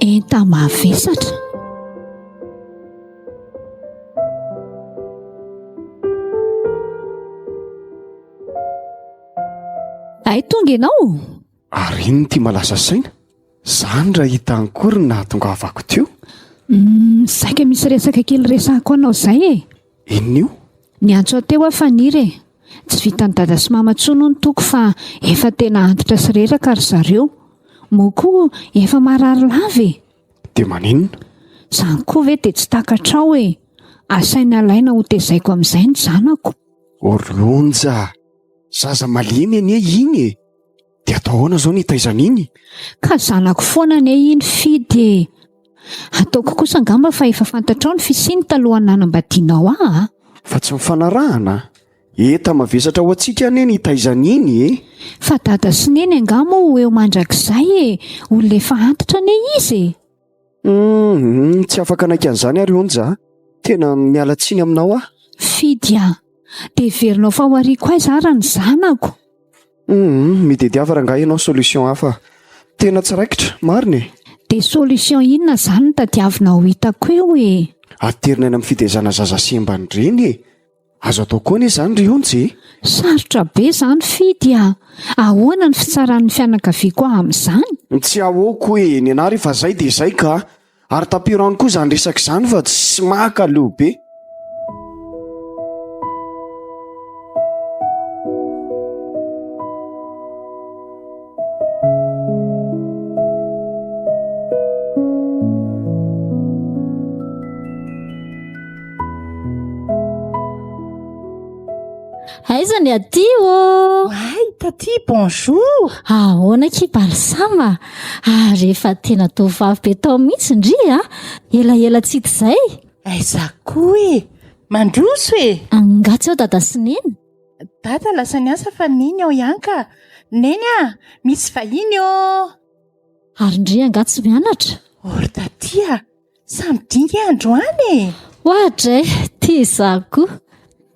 Enta-mavesatra. Hay tonga ianao? Ary inona ity malasa saina? Zany raha hita ankory ny nahatongavako teo? Uhm, saika misy resaka kely resahako anao zay e! Inona io? Niantso ahy teo aho Faniry e! Tsy vitan'i dada sy mama tsony hono toko fa efa tena antitra sy reraka ry zareo. Moa koa efa marary lava e! Dia maninona? Zany koa ve dia tsy takatrao e! Asaina alaina ho tezaiko amin'izay ny zanako. O ry Onja! Zaza malemy anie iny e! Dia atao ahoana izao ny hitaiza an'iny? Ka zanako foana anie iny Fidy e! Ataoko kosa angamba fa efa fantatrao ny fisiany talohan'ny nanambadianao ahy a! Fa tsy nifanarahana? Eta mavesatra ho antsika anie ny hitaiza an'iny e! Fa dada sy neny angaha moa ho eo mandrakizay e! Olona efa antitra anie izy e! Humm, tsy afaka hanaiky an'izany ary Onja a! Tena miala tsiny aminao aho. Fidy a! Dia heverinao fa ho ariako aiza ara ny zanako? Humm, mitediava rangahy ianao solution hafa. Tena tsy raikitra, marina e! Dia solution inona izany no tadiavinao ho hitako eo e? Aterina any amin'ny fitaizana zaza sembany ireny e! Azo atao koa anie izany ry Onja e! Sarotra be izany Fidy a! Ahoana ny fitsaran'ny fianakaviako ahy amin'izany? Tsy ahoako e! Ny anah rehefa zay dia zay ka! Ary tapiro any koa izany resaka izany fa tsy maka aleo be! Aiza ny aty ô? Ay, taty, bonjour. Ahoana akia Balsam? Ary efa tena tovovavy be tao mihitsy ndry a! Elaela tsy hita izay. Aiza koa e! Mandroso e! Angaha tsy ao dada sy neny? Dada lasa niasa fa neny ao ihany ka. Neny a! Misy vahiny ô! Ary ndry angaha tsy mianatra? Or taty a! Samy dinga androany e! Oadray, tia izaho koa.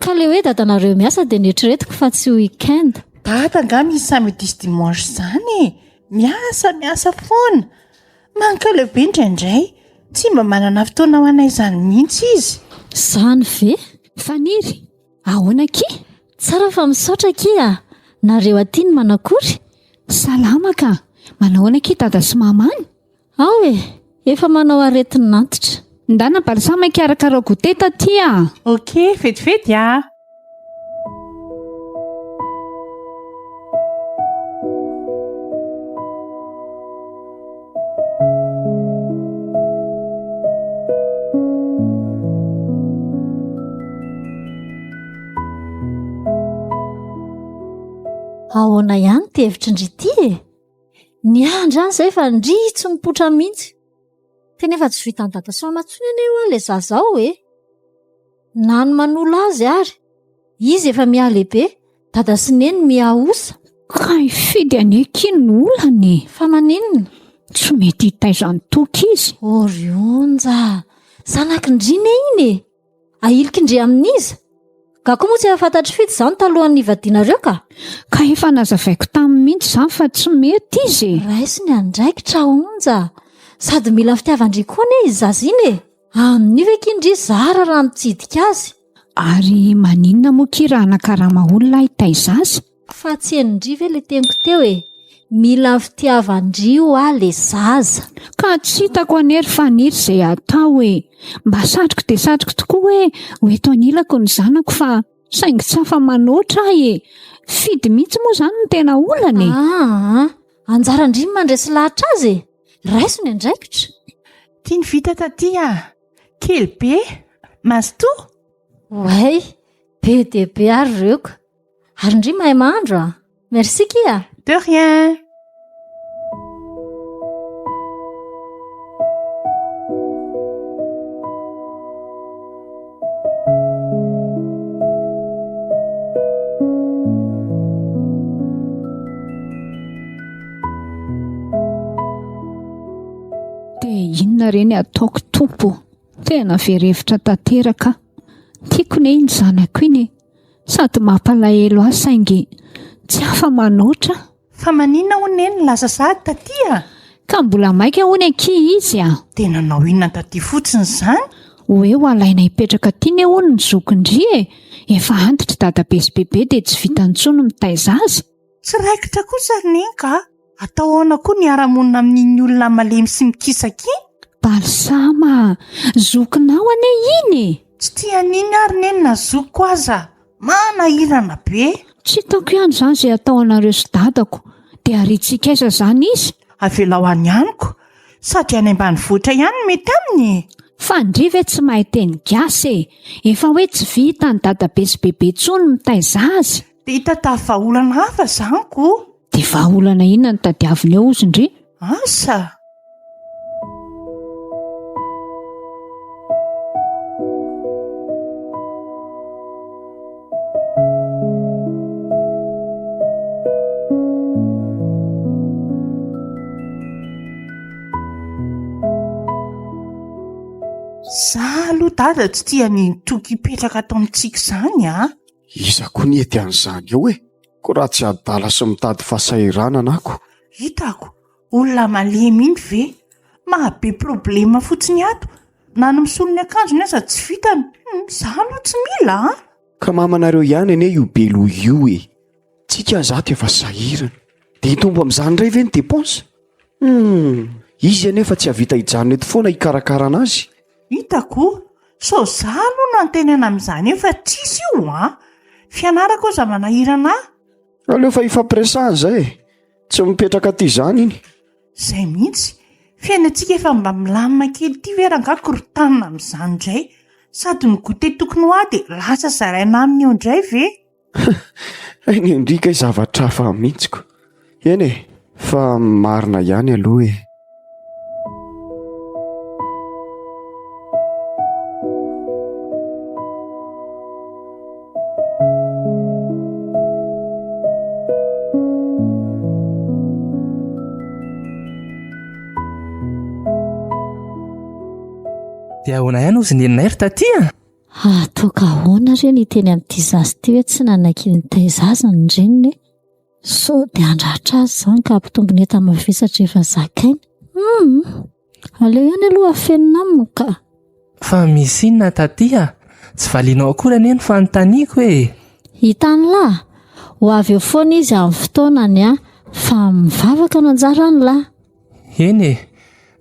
Ka le hoe dadanareo miasa dia neritreretiko fa tsy week-end. Dada angaha misy samedi sy dimanche izany e! Miasa miasa foana! Mankaleo be indraindray, tsy mba manana fotoana ho anay izany mihitsy izy. Izany ve? Faniry, ahoana akia? Tsara fa misaotra akia a! Nareo aty no manakory? Salama ka! Manahoana akia dada sy mama any? Ao e! Efa manao aretin'antitra. Ndana balsam hikarakarao goûter taty a! Ok, vetivety a! Ahoana ihany ity hevitry ndry ity e? Niandry any izay fa ndry tsy mipoitra mihitsy. Tena efa tsy vitan'i dada sy mama intsony anie ho'a ilay zaza ao e. Na ny manolo azy ary. Izy efa mihalehibe, dada sy neny mihaosa. Ka hifidy anie akia ny olana e. Fa maninona? Tsy mety hitaiza an'i Toky izy. Oh ry Onja, zanak'i ndry ne iny e. Ahiliky ndry amin'iza? Nga koa moa tsy efa fantatr'i Fidy izany talohan'ny nivadianareo ka? Ka efa nazavaiko taminy mihitsy izany fa tsy mety izy e! Raiso ny andraikitra Onja! Sady mila fitiavan-dry koa anie izy zaza iny e! Amin'io ve ki ndry zara raha mitsidika azy? Ary maninona moa ki raha hanakarama olona hitaiza azy? Fa tsy henondry ve le teniko teo e! Mila fitiavan-dry hoa le zaza. Ka tsy hitako anie ry Faniry izay hatao e! Mba satriko dia satriko tokoa hoe ho eto anilako ny zanako fa saingy tsy afa-manoatra aho e! Fidy mihitsy moa izany no tena olana e! Aa! Anjaran-dry ny mandresy lahatra azy e! Raiso ny andraikitra. Ty ny vita taty a! Kely be! Mazotoa! Oay! Be dia be ary ireo ka! Ary ndry mahay mahandro a! Merci kia! De rien! Dia inona re ny ataoko Tompo? Tena very hevitra tanteraka aho. Tiako ne iny zanako iny e. Sady mampalahelo ahy saingy tsy afa-manoatra. Fa maninona hono neny no lasa sahady taty a? Ka mbola maika hono akia izy a! Dia nanao inona taty fotsiny izany? Hoe ho alaina hipetraka aty ne hono ny zokin-dry e! Efa antitra dadabe sy bebe dia tsy vitany intsony mitaiza azy. Tsy raikitra kosa ry neny ka! Atao ahoana koa ny hiara-monina amin'iny olona malemy sy mikisaka iny? Balsama a! Zokinao anie iny e! Tsy tia an'iny aho ry neny na zokiko aza! Manahirana be! Tsy hitako ihany izany izay atao anareo sy dadako. Dia ariantsika aiza izany izy? Avelao any amiko. Sady any ambanivohitra ihany no mety aminy e! Fa ndry ve tsy mahay teny gasy e! Efa hoe tsy vitan'i dadabe sy bebe intsony mitaiza azy. Dia hitantavy vahaolana hafa izany ko! Dia vahaolana inona no tadiaviny eo ozy ndry? Asa! Za aloha dada tsy tia an'iny Toky hipetraka ato amintsika izany a! Iza koa ny hety an'izany eo e? Ko raha tsy adala sy mitady fahasahiranana ako. Hitako, olona malemy iny ve? Maha be problema fotsiny ato. Na ny misolo ny akanjony aza tsy vitany. Hum, za aloha tsy mila a! Ka mamanareo ihany anie io beloha io e! Tsika aza ato efa sahirana. Dia hitombo amin'izany indray ve ny dépense? Hum, izy anefa tsy hahavita hijanona eto foana hikarakarana azy. Hitako, sao za aloha no antenaina amin'izany eo fa tsisy io an! Fianarako aza manahirana ahy. Aleo fa hifampiresahana izay e! Tsy mipetraka aty izany iny. Izay mihitsy. Fiainantsika efa mba milamina kely ity ve rangahy korotanina amin'izany indray? Sady ny goûter tokony ho ahy dia lasa zaraina aminy eo indray ve? Hay ny an-dry kay zavatra hafa mihitsy ko. Eny e, fa marina ihany aloha e. Dia ahoana ihany ozy neninay ry taty a? Ataoko ahoana re ny hiteny amin'ity zaza ity hoe tsy nanaiky nitaiza azy ny reniny e? Sao dia handratra azy izany ka hampitombo ny enta-mavesatra efa zakainy. Hum! Aleo ihany aloha afenina aminy ka. Fa misy inona taty a? Tsy valianao akory anie ny fanontaniako e! Hitan'lah! Ho avy eo foana izy amin'ny fotoanany an! Fa mivavaka no anjaran'lah! Eny e!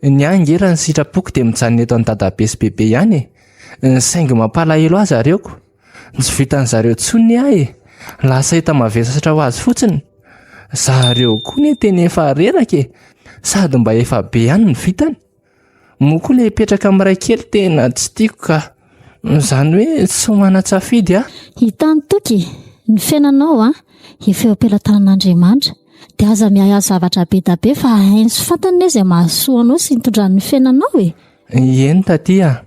Ny ahy ange raha ny sitrapoko dia mijanona eto an'i dadabe sy bebe ihany e! Saingy mampalahelo ahy zareo ko! Tsy vitan'ny zareo intsony ny ahy e! Lasa enta-mavesatra ho azy fotsiny! Zareo koa ne tena efa reraka e! Sady mba efa be ihany ny vitany! Moa koa le hipetraka amin'ny ray kely tena tsy tiako ka! Izany hoe tsy manan-tsafidy aho. Hitan'i Toky, ny fiainanao an, efa eo am-pelatanan'Andriamanitra. Dia aza miahiahy zavatra be da be fa hainy sy fantany anie izay mahasoa anao sy hitondrany ny fiainanao e! Eny taty a!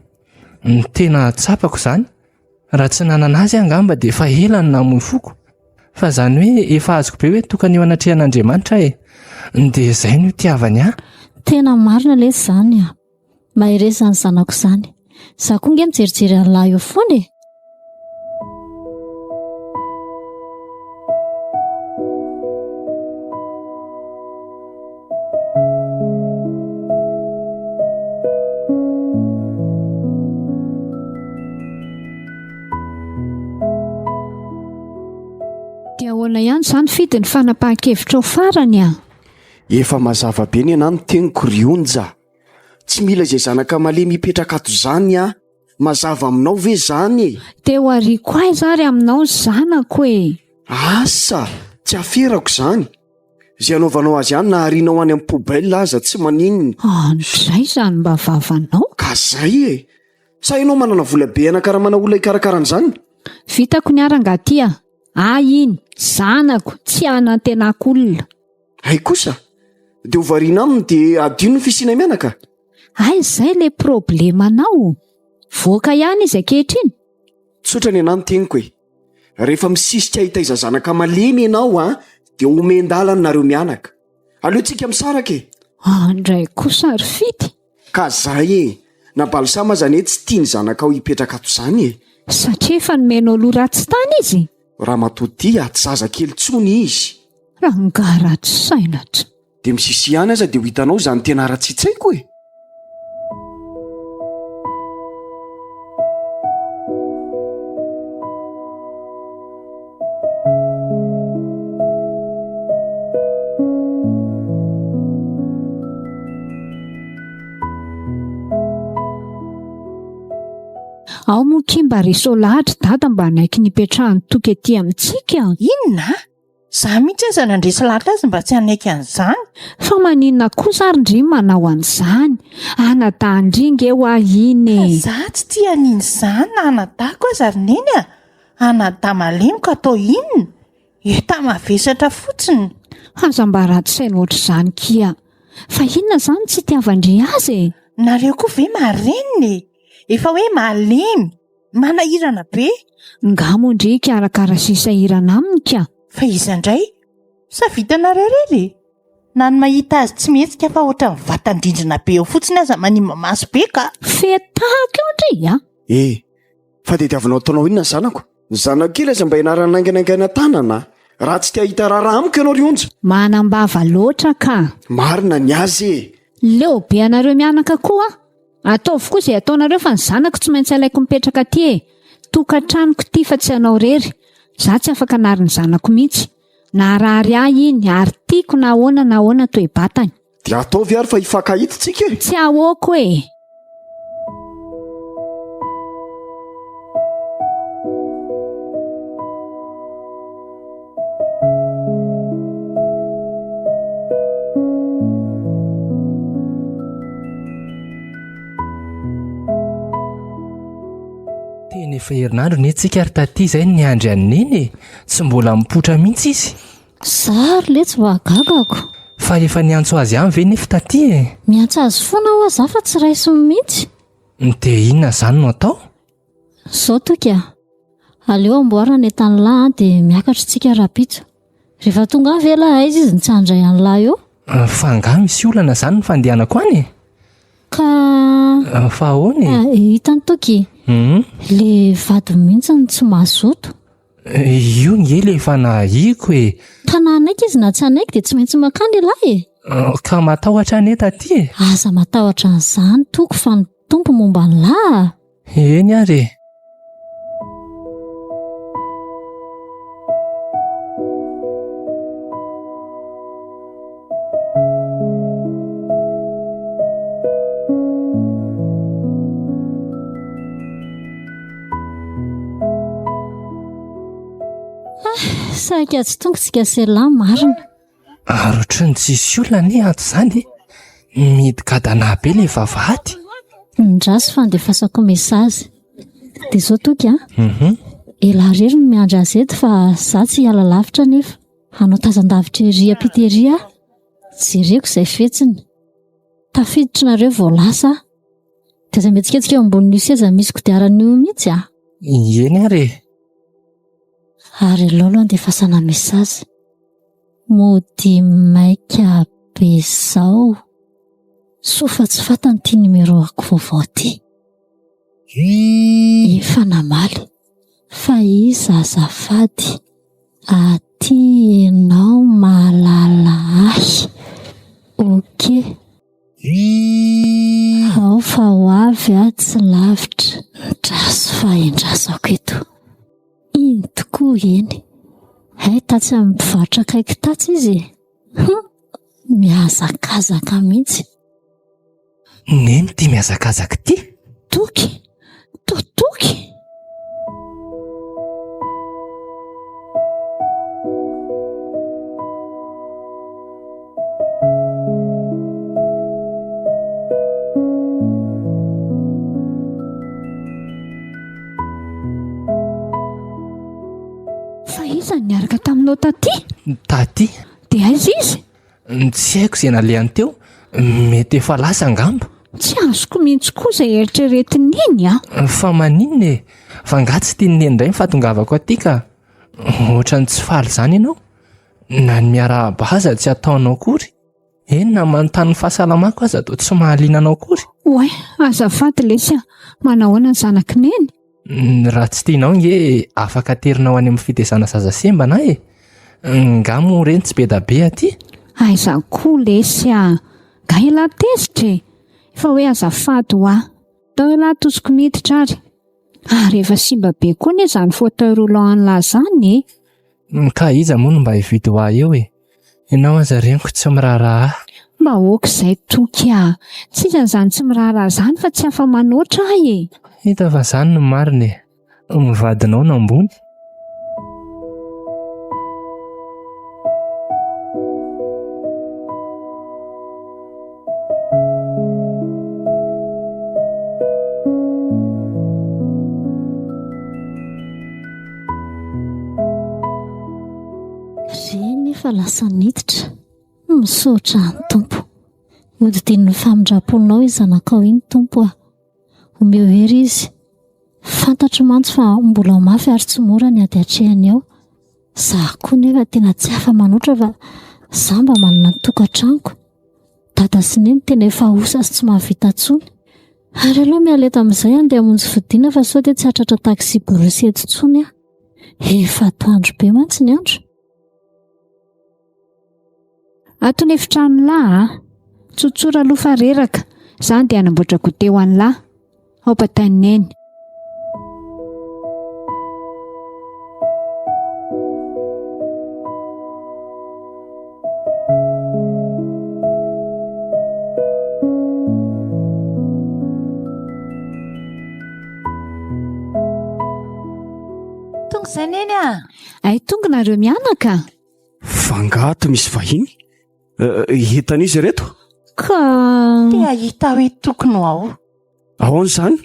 Ny tena tsapako izany, raha tsy nanana azy aho angamba dia efa ela no namoy foko. Fa izany hoe efa azoko be hoe tokana eo anatrehan'Andriamanitra aho e! Dia izay no itiavany ahy. Tena marina lesy izany a! Mahereza izany zanako izany. Za koa nge mijerijery an'lah eo foana e! Dia ahoana ihany izany Fidy ny fanapahan-kevitrao farany a? Efa mazava be ny anah ny teniko ry Onja. Tsy mila izay zanaka malemy hipetraka ato izany aho. Mazava aminao ve izany e? Dia ho ariako aiza ary aminao ny zanako e? Asa! Tsy aferako izany. Izay anaovanao azy any na arianao any amin'ny poubelle aza tsy maninona. Andray izany mba vavanao. Ka zay e! Sa ianao manana vola be hanakaramana olona hikarakara an'izany? Vitako ny ahy rangahy ty a! Ahy iny, zanako, tsy hanantenako olona. Hay kosa! Dia ho variana aminy dia adino ny fisianay mianaka? Hay izay ilay problemanao! Voaka ihany izy ankehitriny? Tsotra ny anah ny teniko e! Rehefa misisika hitaiza zanaka malemy ianao an, dia omen-dalana nareo mianaka. Aleo tsika misaraka e! Andray kosa ry Fidy! Ka zay e! Na Balsam aza anie tsy tia ny zanakao hipetraka ato zany e! Satria efa nomenao loha ratsy tany izy? Ramatoa ty a, tsy zaza kely intsony izy. Rangahy ratsy saina tsy. Dia misisia ihany aza dia ho hitanao izany tena haratsian-tsaiko e! Ao moa ki mba resao lahatra dada mba hanaiky ny hipetrahan'i Toky aty amintsika. Inona? Za mihitsy aza nandresy lahatra azy mba tsy hanaiky an'izany. Fa maninona kosa ary ndry manao an'izany? Anadahin-dry nge hoa iny e! Fa za tsy tia an'iny izany na anadahiko aza ry neny a! Anadahy malemy ka atao inona? Eta mavesatra fotsiny. Aza mba ratsy saina ohatr'izany kia. Fa inona izany tsy itiavan-dry azy e? Nareo koa ve marenina e? Efa hoe malemy, manahirana be. Nga moa ndry hikarakara sy hisahirana aminy ka? Fa iza indray? Sa vitanareo irery e? Na ny mahita azy tsy mihetsika fa ohatran'ny vatan-drindrina be eo fotsiny aza manimba maso be ka! Fetahako eo ndry a! Eh! Fa tadiavinao ataonao inona ny zanako? Ny zanako kely aza mba ianarana hainganaingaina tanana a! Raha tsy te hahita raharaha amiko ianao ry Onja! Manam-bava loatra ka! Marina ny azy e! Leo be anareo mianaka koa aho! Ataovy koa izay ataonareo fa ny zanako tsy maintsy alaiko mipetraka aty e! Tokantranoko ity fa tsy anao irery! Za tsy afaka hanary ny zanako mihitsy! Naharary ahy iny ary tiako na ahoana na ahoana toe-batany. Dia ataovy ary fa hifankahita tsika e! Tsy ahoako e! Tena efa herinandro ne tsika ary taty izay niandry an'i Neny e! Tsy mbola mipoitra mihitsy izy. Za ary letsy mba gagako. Fa efa niantso azy ihany ve nefa taty e? Miantso azy foana hoa za fa tsy raisiny mihitsy. Dia inona izany no atao? Zao Toky a! Aleo amboarina ny entan'lah an dia miakatra tsika rahampitso. Rehefa tonga any ve lah aiza izy no tsy handray an'lah eo? Fa angaha misy olana izany ny fandehanako any e? Ka. Fa ahoana e? Hitan'i Toky, le vadiny mihitsy no tsy mazoto. Io nge le efa nahiko e! Ka na hanaiky izy na tsy hanaiky dia tsy maintsy makany ialahy e! Ka matahotra anie taty e! Aza matahotra an'izany Toky fa ny Tompo momba an'lah a! Eny ary e! Saika tsy tonga tsika sela marina. Ary ohatran'ny tsisy olona anie ato izany e. Mihidy-gadana be ilay vavahady. Ndraso fa andefasako message. Dia izao Toky a. Mhm. Elah irery no miandry azy eto fa za tsy hiala lavitra anefa. Hanao tazan-davitra ery ampita ery aho. Jereko izay fihetsiny. Tafiditra nareo vao lasa aho. Dia aza mihetsiketsika eo ambonin'io seza misy kodiarana io mihitsy a. Eny ary e. Ary aleo aloha andefasana message. Mody maika be zao. Soa fa tsy fantany ity numéro-ako vaovao ity. Efa namaly. Fa iza azafady? Aty ianao mahalala ahy. Ok. Ao fa ho avy aho tsy lavitra. Ndraso fa endrasako eto. Iny tokoa eny. Hay tatsy amin'ny mpivarotra akaiky tatsy izy e. Hum, mihazakazaka mihitsy. Neny ity mihazakazaka ity. Toky, to Toky. Fa iza no niaraka taminao taty? Taty? Dia aiza izy? Tsy haiko izay nalehany teo, mety efa lasa angamba. Tsy azoko mihitsy koa izay eritreretiny iny a. Fa maninona e? Fa angaha tsy tian'i Neny indray ny fahatongavako aty ka? Ohatran'ny tsy faly izany ianao. Na ny miarahaba aza tsy ataonao akory. Eny na manontany ny fahasalamako aza toa tsy mahaliana anao akory. Oay, azafady lesy a! Manahoana ny zanak'i Neny? Raha tsy tianao nge afaka aterinao any amin'ny fitezana zaza sembana e. Nga moa ireny tsy be da be aty? Aiza koa lesy a! Nga elah tezitra e! Efa hoe azafady hoa. Tao elah atosiko miditra ary. Ary efa simba be koa anie izany fauteuil roulant an'lah izany e! Ka iza moa no mba hividy ho ahy eo e? Ianao aza reniko tsy miraharaha ahy. Mba ok izay Toky a! Tsy iza izany tsy miraharaha izany fa tsy afa-manoatra ahy e! Hita fa izany no marina e! Ny vadinao no ambony. Reny efa lasa niditra. Misaotra ny Tompo. Hodidino ny famindram-ponao iny zanakao iny Tompo a. Omeo hery izy. Fantatro mantsy fa mbola mafy ary tsy mora ny ady atrehany ao. Za koa nefa tena tsy afa-manoatra fa za mba manana ny tokantranoko. Dada sy Neny tena efa osa sy tsy mahavita intsony. Ary aleo miala eto amin'izay andeha hamonjy fodiana fa sao dia tsy hahatratra taxi brousse eto intsony aho. Efa atoandro be mantsy ny andro. Ato ny efitranon'lah a! Tsotsora aloha fa reraka, za andeha hanamboatra goûter ho an'lah. Ao batain'i Neny. Tonga izay Neny a! Ay tonga nareo mianaka? Fa angaha ato misy vahiny? Hitan'iza ireto? Ka. Te hahita hoe tokony ho ao. Ahoana izany?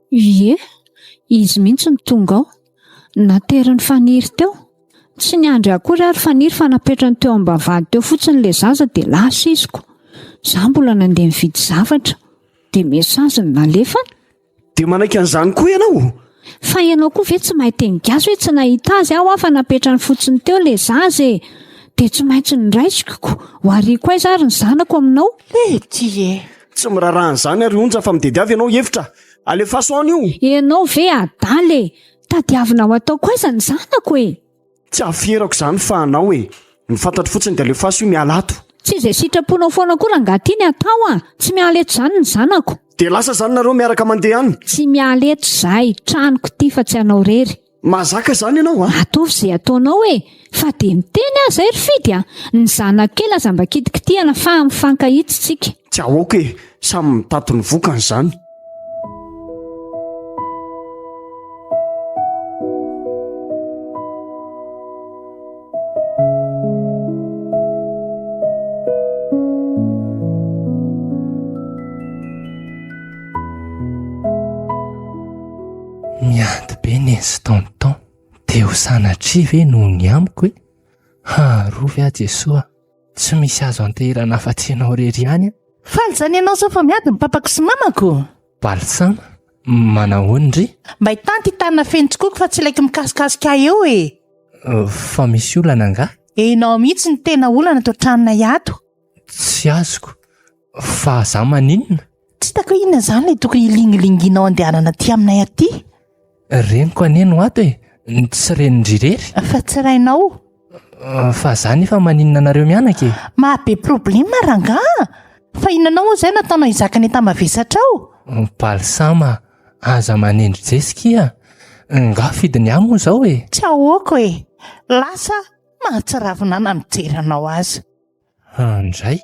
Ie, izy mihitsy no tonga ao. Naterin'i Faniry teo. Tsy niandry akory ary Faniry fa napetrany teo am-bavahady teo fotsiny ilay zaza dia lasa izy ko. Za mbola nandeha nividy zavatra. Dia message no nalefany. Dia manaiky an'izany koa ianao? Fa ianao koa ve tsy mahay teny gasy hoe tsy nahita azy aho fa napetrany fotsiny teo ilay zaza e! Dia tsy maintsy noraisiko ko! Ho ariako aiza ary ny zanako aminao? Lety e! Tsy miraharaha an'izany ary Onja fa midediavy ianao hevitra! Alefaso any io! Ianao ve adala e! Tadiavina ho ataoko aiza ny zanako e! Tsy afierako izany fa anao e! Ny fantatro fotsiny dia alefaso io miala ato. Tsy izay sitraponao foana koa rangahy ty ny atao a! Tsy miala eto izany ny zanako. Dia lasa izany nareo miaraka mandeha any? Tsy miala eto izahay, tranoko ity fa tsy anao irery. Mahazaka izany ianao a! Ataovy izay ataonao e! Fa dia miteny aho izay ry Fidy a! Ny zanako kely aza mba kitikitihana fa mifankahitsy tsika. Tsy ahoako e! Samy mitaty ny vokany izany. Miady be neny sy tonton, dia ho sanatria ve noho ny amiko e? Harovy aho Jesoa. Tsy misy azo anteherana afa-tsy ianao irery ihany an! Faly izany ianao sao fa miady ny papako sy mamako? Balsam, manahoana ndry? Mba hitanty ity tanana feno tsikoko fa tsy ilaiko mikasikasika ahy eo e! Fa misy olana angaha? Enao mihitsy no tena olana ato an-tranonay ato. Tsy azoko. Fa za maninona? Tsy hitako hoe inona izany ilay tokony hilingilinginao andehanana aty aminay aty. Reniko anie no ato e, tsy renin-dry irery. Fa tsy rainao. Fa za nefa maninona anareo mianaka e? Maha be problema rangaha! Fa inona anao moa izay no ataonao hizaka ny enta-mavesatra ao? Balsama, aza manendry jesika a! Nga fidiny ahy moa izao e? Tsy ahoako e! Lasa mahatsiravina na mijery anao aza. Handray.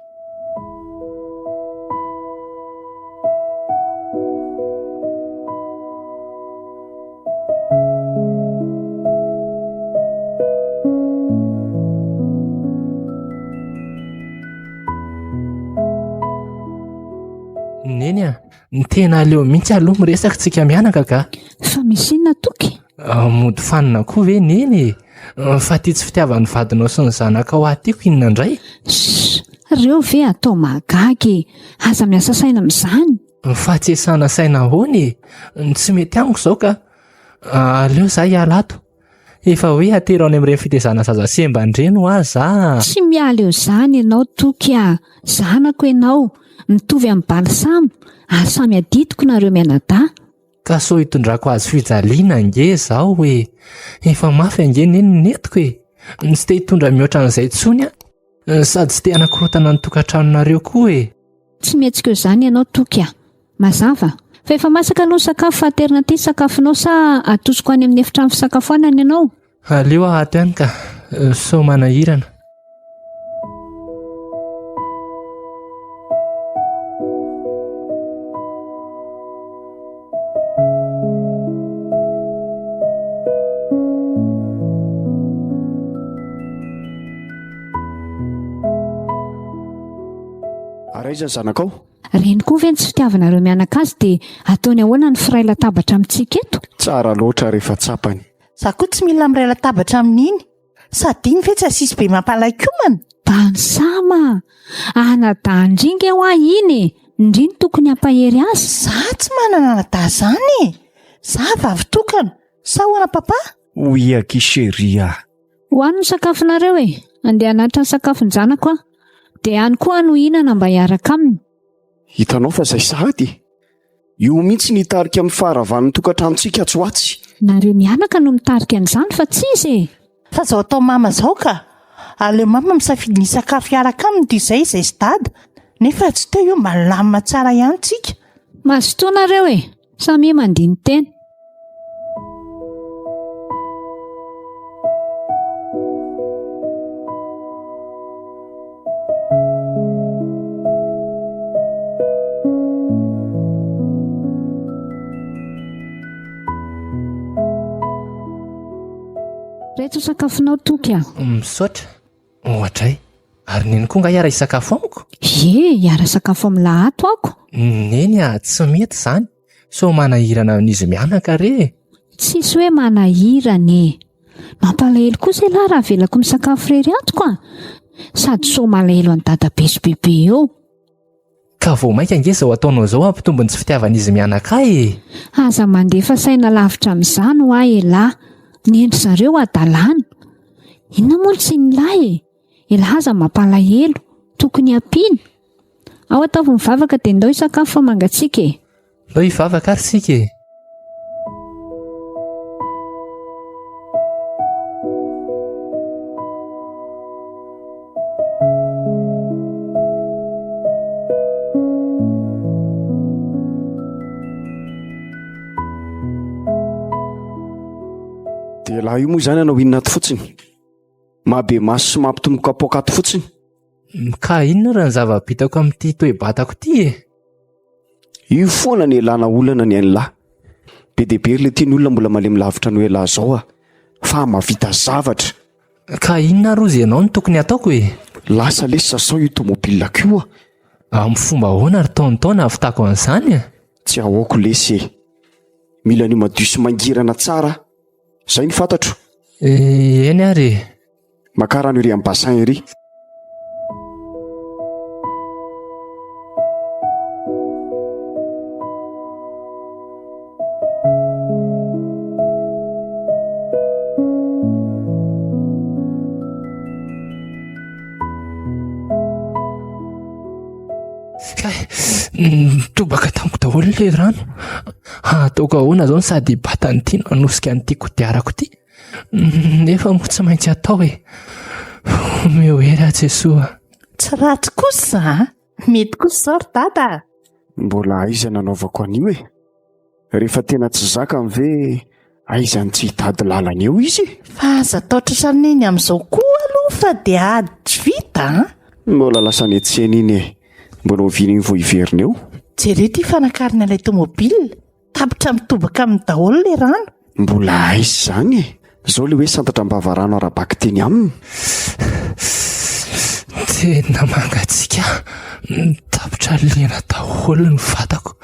Neny a, ny tena aleo mihitsy aloha miresaka tsika mianaka ka. Fa misy inona Toky? Ah, mody fanina koa ve neny e? Ah, fa ty tsy fitiavan'ny vadinao sy ny zanakao ahy tiako inona indray? Shh! Reo ve atao mahagaga e! Aza miasa saina amin'izany. Fa tsy esana saina ahoana e? Ny tsy mety amiko izao ka. Ah, aleo za hiala ato. Efa hoe atero any amin'ireny fitezana zaza sembana ireny hoa za. Tsy miala eo izany ianao Toky a! Zanako ianao, mitovy amin'i Balsamo, ary samy adidiko nareo mianadahy. Ka sao hitondrako azy fijaliana ange izaho e! Efa mafy ange neny ny entiko e! Tsy te hitondra mihoatra an'izay intsony aho, sady tsy te hanakorontana ny tokantranonareo koa e! Tsy mihetsika eo izany ianao Toky a! Mazava! Fa efa masaka aloha ny sakafo fa aterina aty ny sakafonao sa atosiko any amin'ny efitrano fisakafoanana ianao? Aleo aho ato ihany ka, sao manahirana. Ary aiza ny zanakao? Reny koa ve ny tsy fitiavanareo mianaka azy dia ataony ahoana ny firay latabatra amintsika eto? Tsara loatra rehefa tsapany. Za koa tsy mila miray latabatra amin'iny. Sady iny ve tsy asisy be mampalaikomana? Dansama a! Anadahin-dry nge hoa iny e! Ndry no tokony hampahery azy. Za tsy manana anadahy zany e! Za vavy tokana. Sa ahoana papa? Oui aky chérie a! Hoano ny sakafonareo e! Andeha hanatitra ny sakafon-janako aho. Dia any koa aho no hihinana mba hiaraka aminy. Hitanao fa zay sahady e! Io mihitsy ny hitarika amin'ny faharavan'ny tokantranontsika atsy ho atsy. Nareo mianaka no mitarika an'izany fa tsy izy e! Fa zao atao mama zao ka! Aleo mama misafidy ny hisakafo hiaraka aminy toy izay izay sy dada, nefa tsy teo io mba nilamina tsara ihany tsika. Mazotoa nareo e! Samia mandini-tena. Reto sakafonao Toky a! Misaotra. Ohatray. Ary neny koa nga hiara hisakafo amiko? Ie, hiara sakafo amin'ny lahato ako. Neny a, tsy mety izany. Sao manahirana an'izy mianaka re e. Tsisy hoe manahirana e. Mampalahelo kosa ialahy raha avelako misakafo irery ato ka. Sady sao malahelo an'i dadabe sy bebe eo. Ka vao mainka ange izao ataonao izao hampitombo ny tsy fitiavan'izy mianaka ahy e. Aza mandefa saina lavitra amin'izany hoa elah. Ny endry zareo hadalana. Inona moa ny tsinin'lah e? Elah aza mampalahelo. Tokony hampiana. Ao ataovy mivavaka dia ndao hisakafo fa mangatsiaka e. Ndao hivavaka ary isika e. Dia lahy io moa izany hanao inona ato fotsiny? Mahabe maso sy mampitombo kapoaka ato fotsiny. Ka inona raha ny zava-bitako amin'ity toe-batako ity e? Io foana ny elana olana ny an'lah. Be dia be ry le ty ny olona mbola malemy lavitra noho elah zao ah. Fa mahavita zavatra. Ka inona ary ozy ianao no tokony hataoko e? Lasa lesy sasao io tomobilako io ah. Amin'ny fomba ahoana ry tonton nahavitako an'izany e? Tsy ahoako lesy e. Mila an'io madio sy mangirana tsara aho. Zay no fantatro. Eny ary e. Makà rano ery amin'ny bassin ery. Kay, nitobaka tamiko daholo ilay rano. Ataoko ahoana izao no sady hibata an'ity no hanosika an'ity kodiarako ity? Nefa moa tsy maintsy atao e. Omeo hery aho Jesoa. Tsy ratsy kosa a! Mety kosa izao ry dada a! Mbola aiza nanaovako an'io e? Rehefa tena tsy zakany ve aiza no tsy hitady lalana eo izy e? Fa aza atao tratran'i Neny amin'izao koa aloha fa dia ady tsy vita a! Mbola lasa any an-tsena iny e! Mbola oviana iny vao hiverina eo? Jereo ity fanakarana ilay tomobil, tapitra mitobaka aminy daholo ilay rano. Mbola aiza izany e? Izao ilay hoe santatra am-bavarano ara-bakiteny aminy. Tena mangatsiaka, tapitra lena daholo ny vatako.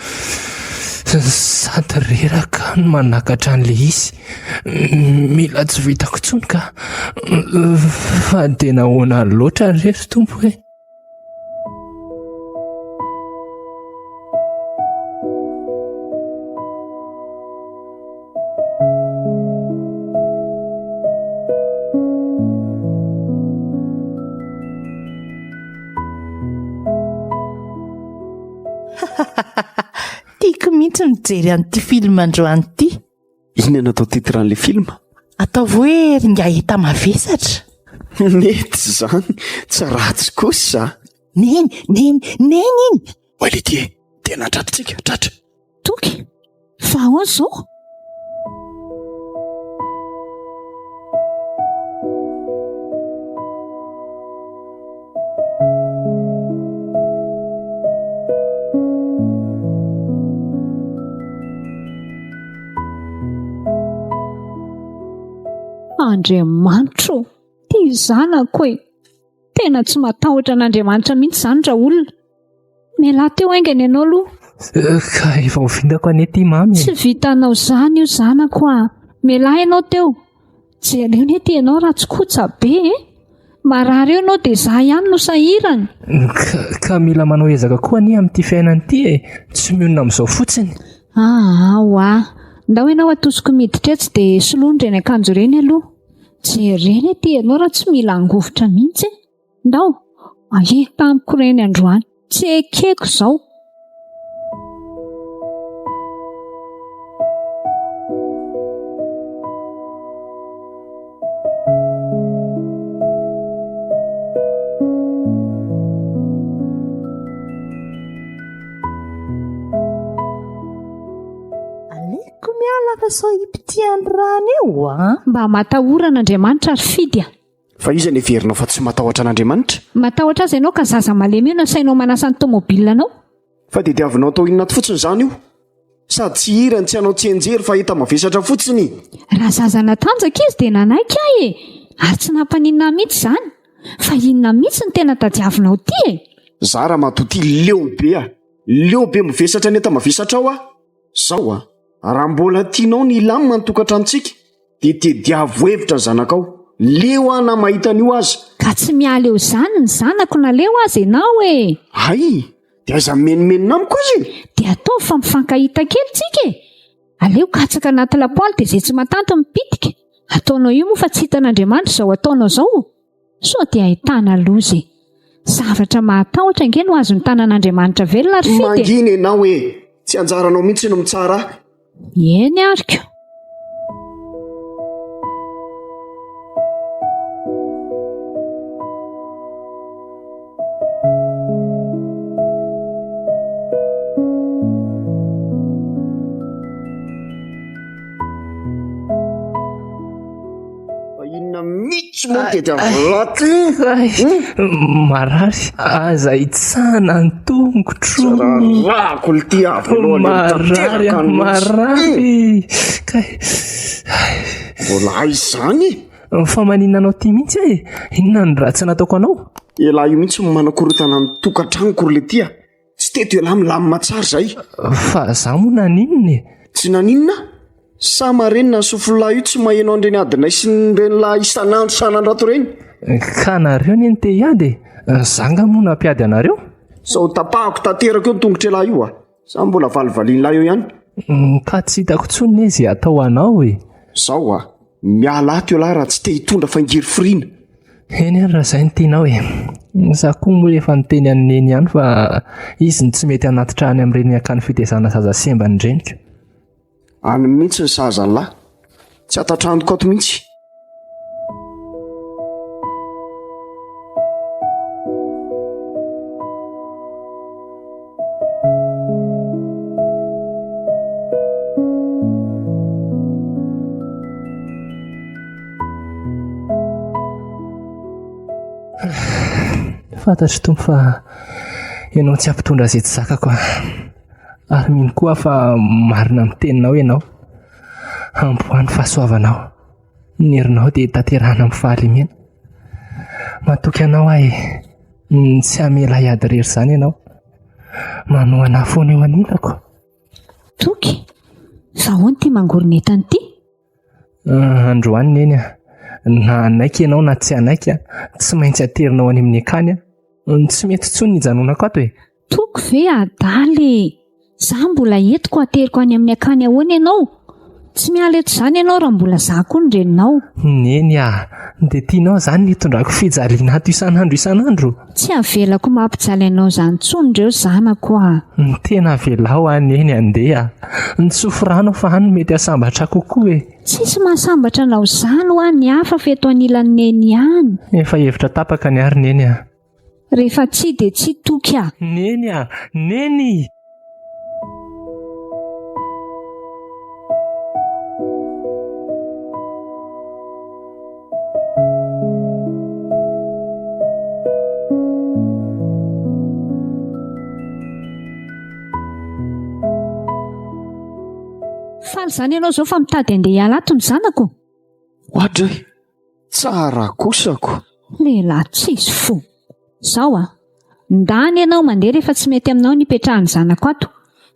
Sady reraka no manakatra an'ilay izy. Mila tsy vitako intsony ka. Fa dia nahoana loatra re ry Tompo e? Tiako mihitsy. mihitsy mijery an'ity film androany ity. Inona no atao titre an'ilay film? Ataovy hoe ry ingahy mavesatra. Mety izany, tsy ratsy kosa. Neny, neny, neny iny! Oay letia e, tena tratritsika, tratra. Toky, fa ahoana izao? Andriamanitro ô, ty zanako e! Tena tsy matahotra an'Andriamanitra mihitsy izany raolona. Mialà teo haingana ianao aloha. Eh, ka efa ho vitako anie ty mamy e. Tsy vitanao izany io zanako a. Mialà ianao teo. Jereo anie ty ianao raha tsy kotsa be e. Marary eo ianao dia izaho ihany no sahirana. Ka, ka mila manao ezaka koa anie amin'ity fiainana ity e. Tsy mionona amin'izao fotsiny. Aa oa. Ndao ianao atosiko miditra etsy dia soloiny ireny akanjo ireny aloha. Jereo anie ty ianao raha tsy mila angovitra mihitsy e. Ndao, aia tamiko ireny androany. Tsy ekeko izao. Aleoko miala fa sao hipitihan'ny rano eo a. Mba matahora an'Andriamanitra ry Fidy a. Fa iza no heverinao fa tsy matahotra an'Andriamanitra? Matahotra azy ianao ka zaza malemy io no asainao manasa ny tomobilanao. Fa tediavinao atao inona ato fotsiny izany io? Sady tsy hira no tsy hanao tsianjery fa enta-mavesatra fotsiny. Raha zaza natanjaka izy dia nanaiky ahy e! Ary tsy nampaninona ahy mihitsy izany. Fa inona mihitsy no tena tadiavinao ity e? Za ramatoa ty leo be a! Leo be mivesatra ny enta-mavesatra ao aho. Zao a! Raha mbola tianao ny hilamina ny tokantranontsika dia tediavo hevitra ny zanakao. Leo aho na mahita an'io aza. Ka tsy miala eo izany ny zanako na leo aza ianao e! Hay! Dia aiza mimenomenona amiko aza e! Dia ataovy fa mifankahita kely tsika e! Aleo katsaka anaty lapoaly dia izay tsy matanty mipitika. Ataonao io moa fa tsy hitan'Andriamanitra izao ataonao izao. Sao dia ahitana loza e! Zavatra mahatahotra ange no azon'ny tanan'Andriamanitra velona ry Fidy e! Mangina ianao e! Tsy anjaranao mihitsy no mitsara ahy. Eny ary ko! Fa inona mihitsy moa no tediavinao ty? Marary, aza hitsahana ny tongotro. Rarahako ity avy aloha aleha Marary, tanteraka ny mihitsy. marary. Kay. Mbola aiza izany e? Fa maninona anao ty mihitsy aho e? Inona no ratsy nataoko anao? Elah io mihitsy no manakorontana ny tokantranoko ry letia. Tsy teto ialahy milamina tsara izay. Fa za moa naninona e? Tsy naninona? Sa marenina ny sofin'lahy io tsy maheno an'ireny adinay sy ny renilahy isan'andro isan'andro ato ireny? Ka nareo anie no te hiady e! Za nga moa nampiady anareo? Sao tapahako tanteraka eo ny tongotr'ialahy io a! Sa mbola valivalian'lahy eo ihany? Ka tsy hitako intsony ne ze atao anao e! Zao a! Miala ato ialahy raha tsy te hitondra fangirifiriana. Eny ary raha izay no tianao e. Za koa moa efa niteny an'i Neny ihany fa izy no tsy mety hanatitra any amin'ireny akany fitaizana zaza sembany ireny ko. Any mihitsy ny sahaza an'lah. Tsy ato an-tranoko ato mihitsy. Fantatro Tompo fa ianao tsy hampitondra izay tsy zakako aho. Ary mino koa aho fa marina amin'ny teninao ianao. Ampoahy ny fahasoavanao. Ny herinao dia tanterahana amin'ny fahalemena. Matoky anao aho e. Tsy hamela ahy hiady irery izany ianao. Manohana ahy foana eo anilako. Toky, fa ahoana ity mangorona entana ity? Ah, androany neny a. Na hanaiky ianao na tsy hanaiky, tsy maintsy aterinao any amin'ny akany aho. Tsy mety intsony ny hijanonako ato e. Toky ve adala e? Za mbola eto ko ateriko any amin'ny akany ahoana ianao? Tsy miala eto izany ianao raha mbola za koa ny reninao. Neny a! Dia tianao izany ny hitondrako fijaliana ato isan'andro isan'andro? Tsy avelako mampijaly anao izany intsony ireo zanako a! Ny tena avelao aho Neny handeha. Nitsofy rano aho fa any no mety hahasambatra kokoa e! Tsisy mahasambatra anao izany hoa ny hafa fa eto anilan'i Neny ihany. Efa hevitra tapaka ny ahy ry Neny a! Rehefa tsia dia tsia Toky a! Neny a! Neny! Faly izany ianao izao fa mitady handeha hiala ato ny zanako? Oadray! Tsara kosa ko! Lehilahy tsisy fo. Zao a! Ndany ianao mandeha rehefa tsy mety aminao ny hipetrahan'ny zanako ato,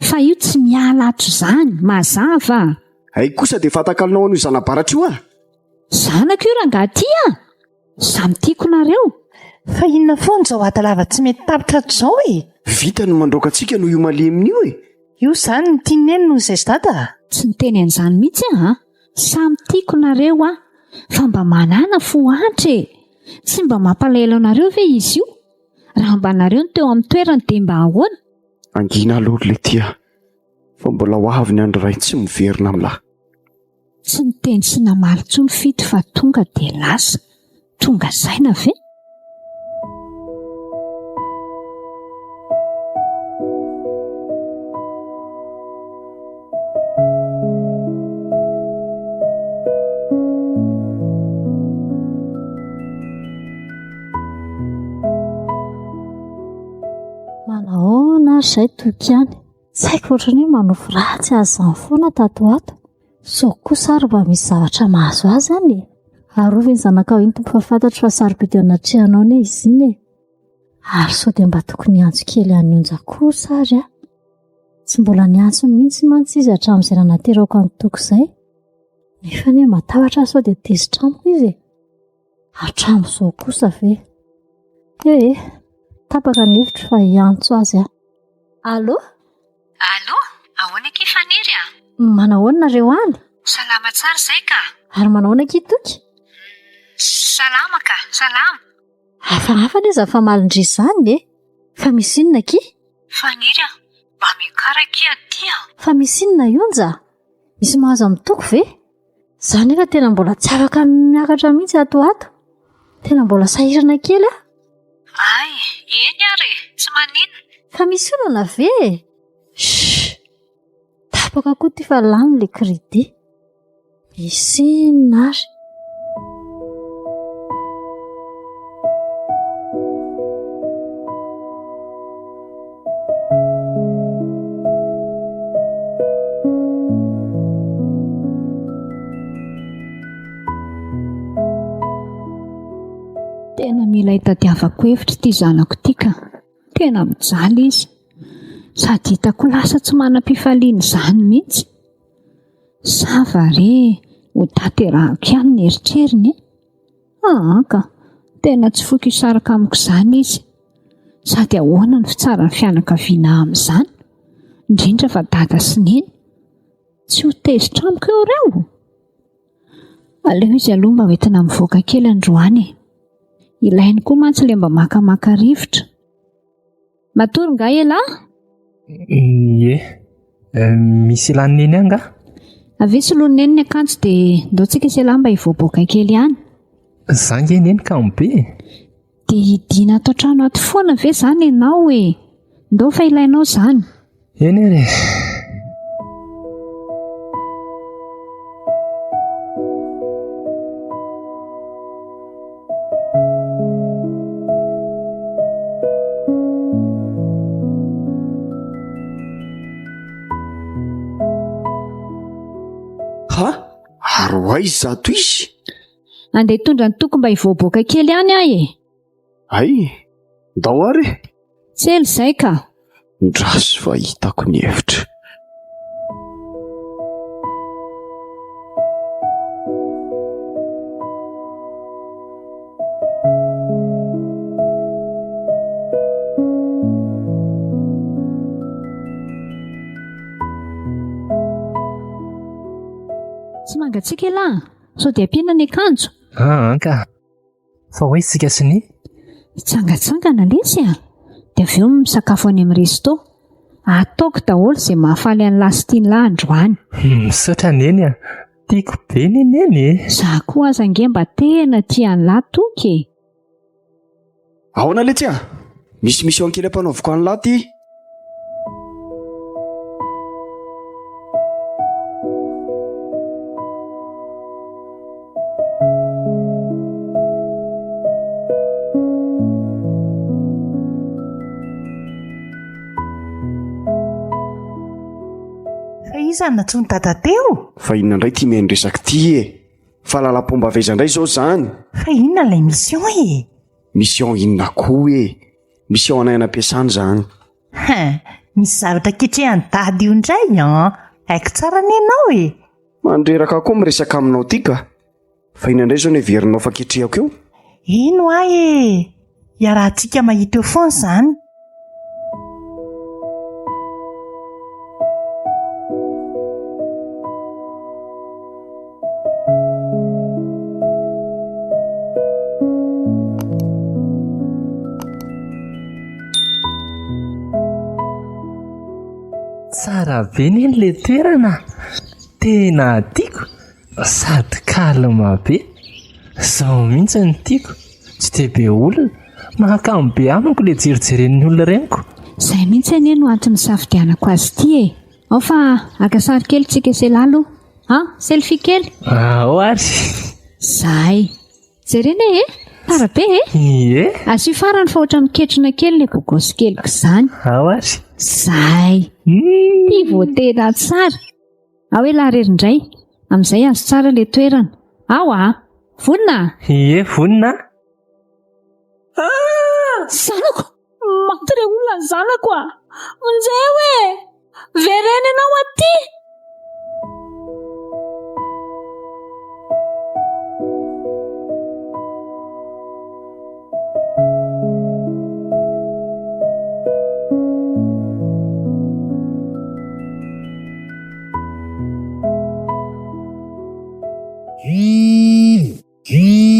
fa io tsy miala ato izany, mazava a! Hay kosa dia efa atakalonao an'io zana-baratra io ah! Zanako io rangahy ty a! Samy tiako nareo. Fa inona foana izao adalava tsy mety tapitra ato izao e? Vita ny mandroaka antsika noho io malemy io e! Io izany ny tian'i Neny noho izay dada a! Tsy niteny an'izany mihitsy aho a! Samy tiako nareo a! Fa mba manàna fo antra e! Tsy mba mampalahelo anareo ve izy io? Raha mba nareo no teo amin'ny toerany dia mba ahoana? Angina aloha ry Letia fa mbola ho avy ny andro iray tsy miverina amin'lah. Tsy niteny sy namaly intsony Fito fa tonga dia lasa. Tonga saina ve? Manahoana ary izay Toky any? Tsy haiko ohatran'ny hoe manofy ratsy azy izany foana tato ho ato. Sao kosa ary mba misy zavatra mahazo azy any e? Arovy ny zanakao iny Tompo fa fantatro fa sarobidy eo anatrehanao anie izy iny e! Ary sao dia mba tokony hiantso kely an'i Onja kosa ary aho? Tsy mbola niantso mihitsy mantsy izy hatramin'izay nanaterako an'i Toky izay. Nefa anie matahotra aho sao dia tezitra amiko izy e! Hatramin'izao kosa ve? Eh eh, tapaka ny hevitro fa hiantso azy aho. Allô? Allô, ahoana akia Faniry a? Manahoana nareo any? Salama tsara izay ka. Ary manahoana akia Toky? Salama ka, salama. Hafahafa anie izany famalin-dry izany e! Fa misy inona akia? Faniry a, mba miakara akia aty a! Fa misy inona Onja? Misy mahazo amin'i Toky ve? Za nefa tena mbola tsy afaka miakatra mihitsy ato ho ato. Tena mbola sahirana kely aho. Ay, eny ary e, tsy maninona. Fa misy olana ve e? Shh! Tapaka koa ity fa lany ilay crédit. Misy inona ary? Tena mila hitadiavako hevitra ity zanako ity ka. Tena mijaly izy. Sady hitako lasa tsy manam-pifaliana izany mihitsy. Sa va re ho tanterahako ihany ny eritreriny e? Aa ka, tena tsy foiko hisaraka amiko izany izy. Sady ahoana ny fitsaran'ny fianakaviana amin'izany? Indrindra fa dada sy neny. Tsy ho tezitra amiko eo ireo? Aleo izy aloha mba hoentina mivoaka kely androany e. Ilainy koa mantsy ilay mba makamaka rivotra. Matory nga elah? Ie. Misy ilan'i Neny any nga? Avia soloin'i Neny ny akanjo dia ndao tsika sy elah mba hivoaboaka kely any. Za nge Neny kamo be e. Dia hidiana ato an-trano ato foana ve izany ianao e? Ndao fa ilainao izany. Eny ary e. Ha? Ary ho aiza izato izy? Andeha hitondra ny toko mba hivoaboaka kely any aho e. Hay, ndao ary e. Tsy ela izay ka. Ndraso fa hitako ny hevitra. Tsy mangatsiaka elah? Sao dia ampiana ny akanjo? Aa ka. Fa ho aiza isika sy ny? Hitsangatsangana lesy a! Dia avy eo misakafo any amin'ny resto. Ataoko daholo izay mahafaly an'lah sy tian'lah androany. Misaotra Neny a! Tiako be ny Neny e! Za koa aza ange mba tena tia an'lah Toky e! Ahoana letsy a! Misy mission kely ampanaoviko an'lah ty. Fa iza no nantsoin'i Dada teo? Fa inona indray ity mihaino resaka ity e? Fahalalam-pomba avy aiza indray izao izany? Fa inona ilay mission e? Mission inona koa e? Mission anay any am-piasana izany. Hein, misy zavatra ketrehan'i Dada io indray an! Haiko tsara anie ianao e! Mandreraka koa miresaka aminao ity ka! Fa inona indray izao no heverinao fa ketrehako eo? Eny hoa e! Iarahantsika mahita eo foana izany. Tsara be neny le toerana, tena tiako sady calme be, zao mihitsy no tiako, tsy dia be olona, mahakamo be amiko le jerijeren'ny olona ireny ko. Izay mihitsy anie no antony nisafidianako azy ity e! Ao fa haka sary kely tsika sy elah aloha an! Selfie kely! Ao ary! Zay! Jerena e! Tsara be e! Ie! Asio farany fa ohatran'ny miketrona kely ilay bogosy keliko izany. Ao ary! Zay! Ity vao tena tsara! Ao elah irery indray, amin'izay azo tsara ilay toerana. Ao a! Vonona? Ie, vonona a! Zanako! Maty re olona ny zanako a! Vonjeo e! Vereno ianao aty!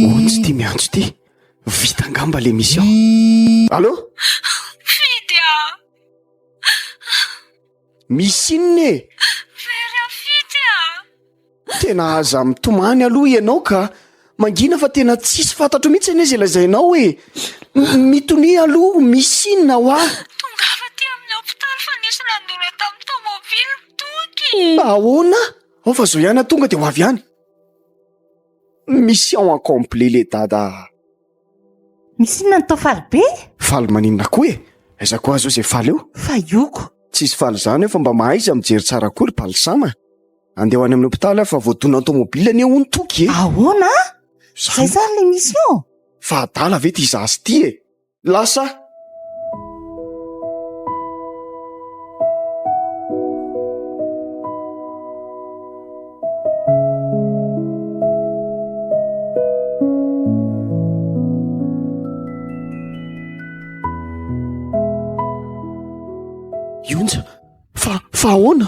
Onjy ity miantso ity. Vita angamba le mission. Allô? Fidy a! Misy inona e? Very aho Fidy a! Tena aza mitomany aloha ianao ka. Mangina fa tena tsisy fantatro mihitsy anie izay lazainao e. Mitonia aloha, misy inona hoa? Tongava aty amin'ny hopitaly fa nisy nandona tamin'ny tomobily Toky. Ahoana? Ao fa zao ihany aho tonga dia ho avy ihany. Mission accomplie le dada a! Misy inona ny tao faly be? Faly maninona koa e? Aiza koa aza eo izay faly eo? Fa ioko. Tsisy faly izany eo fa mba mahaiza mijery tsara koa ry Balsam a! Andeha ho any amin'ny hopitaly aho fa voadonan'ny tomobile anie hono Toky e! Ahoana? Zay izany le mission? Fa adala ve ity zaza ity e? Lasa! Ionja, fa fa ahoana?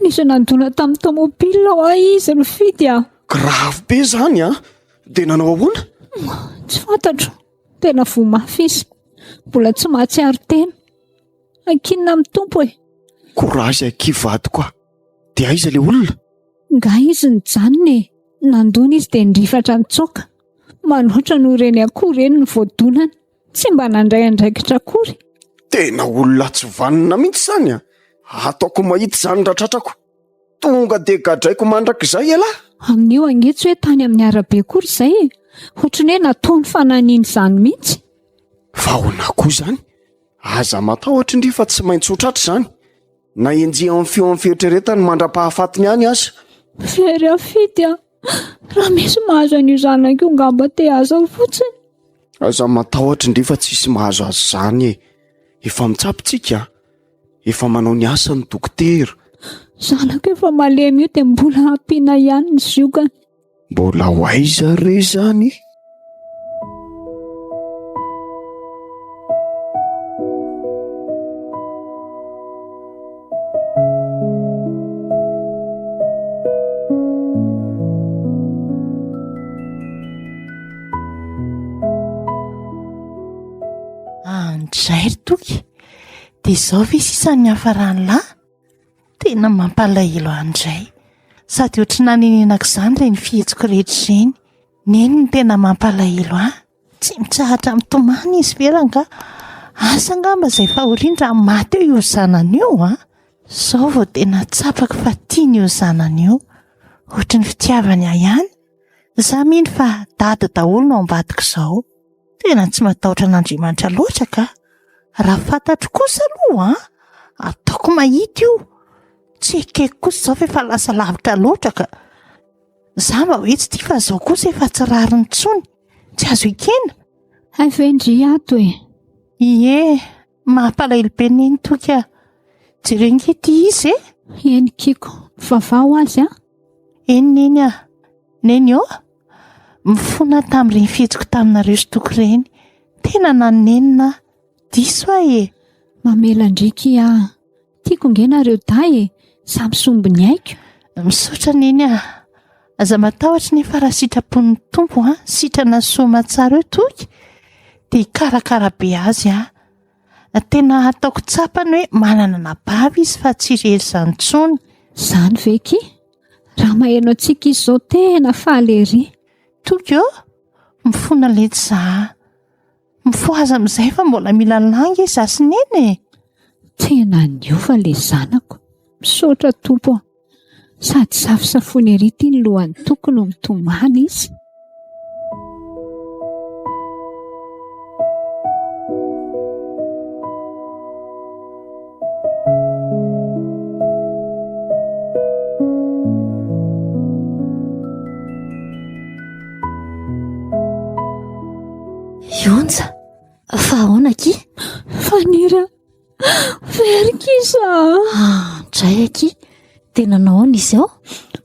Nisy nandona tamin'ny tomobile hoa izy nifidy a. Grave be zany a! Dia nanao ahoana? Tsy fantatro. Tena voa mafy izy. Mbola tsy mahatsiaro tena. Ankinina amin'ny Tompo e. Courage akia vadiko a. Dia aiza le olona? Nga izy nijanona e. Nandona izy dia nirifatra nitsoaka. Manoatra noho ireny akoho ireny ny voadonany. Tsy mba nandray andraikitra akory. Tena olona tsy vanona mihitsy izany a. Ataoko mahita izany raha tratrako. Tonga dia gadraiko mandrakizay ialahy. Amin'io ange tsy hoe tany amin'ny arabe akory izay e. Ohatran'ny hoe nataony fananina izany mihitsy. Fa ahoana koa izany? Aza matahotra ndry fa tsy maintsy ho tratra izany. Na enjeho amin'ny feo amin'ny fieritreretany mandra-pahafatiny any aza. Very afidy a. Raha misy mahazo an'io zanako io ngamba te hahazo fotsiny. Aza matahotra ndry fa tsisy mahazo azy izany e. Efa mitsabo tsika a. Efa manao ny asany ny dokotera. Zanako efa malemy io dia mbola ampiana ihany ny ziogany. Mbola ho aiza re izany? Ohatrizay ry Toky. Dia izao ve sisa ny niafaran'ny lahy? Tena mampalahelo ahy indray. Sady ohatry ny nanenenako izany ireny fihetsiko rehetra ireny. Neny no tena mampalahelo ahy. Tsy mitsahatra mitomany izy ve rangahy? Asa angamba izay fahoriany raha maty eo io zanany io an! Izao vao tena tsapako fa tiany io zanany io. Ohatry ny fitiavany ahy ihany. Za mino fa dada daholo no ao ambadik'izao. Tena tsy matahotra an'Andriamanitra loatra ka. Raha fantatro kosa aloha an, ataoko mahita io. Tsy ekeko kosa izao fa efa lasa lavitra loatra ka. Za mba hoe tsy tia fa izao kosa efa tsy rariny intsony. Tsy azo ekena. Hay ve ndry ato e? Ie, mampalahelo be neny Toky a. Jereo nge ity izy e. Eny kiko, mivavaha ho azy an. Eny neny a. Neny ô! Mifona aho tamin'ireny fihetsiko taminareo sy Toky ireny. Tena nanenina aho. Diso aho e! Mamela an-dry kia a! Tiako nge nareo dahy e! Samy sombin'ny aiko. Misaotra Neny a! Aza matahotra nefa raha sitrapon'ny Tompo an, sitrana soa aman-tsara eo Toky dia hikarakara be azy aho. Tena ataoko tsapany hoe manana anabavy izy fa tsy irery izany intsony. Izany ve kia? Raha maheno antsika izy izao tena faly ery. Toky ô! Mifona letsy za a! Mifohaza amin'izay fa mbola mila lainga izaho sy Neny e! Tena niova ilay zanako. Misaotra Tompo a! Sady safosafoiny ery ity ny lohan'i Toky no mitomany izy. Ionja, fa ahoana akia? Faniry a, very kisa. Ah, dray akia, dia nanao ahoana izy ao?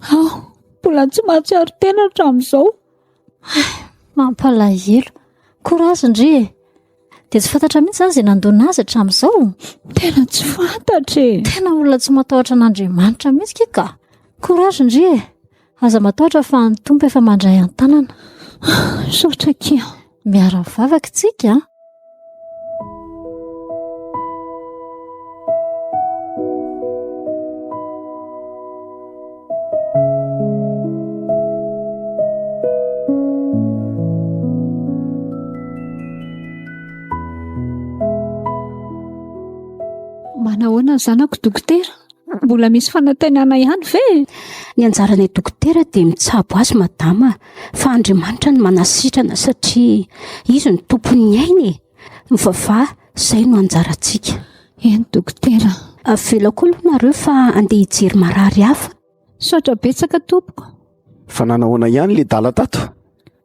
Aho, mbola tsy mahatsiaro tena hatramin'izao. Mampalahelo. Courage ndry e. Dia tsy fantatra mihitsy izany izay nandona azy hatramin'izao? Tena tsy fantatra e. Tena olona tsy matahotra an'Andriamanitra mihitsy kay ka. Courage ndry e. Aza matahotra fa ny Tompo efa mandray an-tanana. Misaotra akia. Miara-mivavaka isika an. Manahoana ny zanako dokotera? Mbola misy fanantenana ihany ve? Ny anjaranay dokotera dia mitsabo azy madama fa Andriamanitra no manasitrana satria izy no tompon'ny aina e. Mivavaha, izay no anjarantsika. Eny dokotera. Avelao koa aloha nareo fa andeha hijery marary hafa. Misaotra betsaka tompoko. Fa nanahoana ihany le dala tato?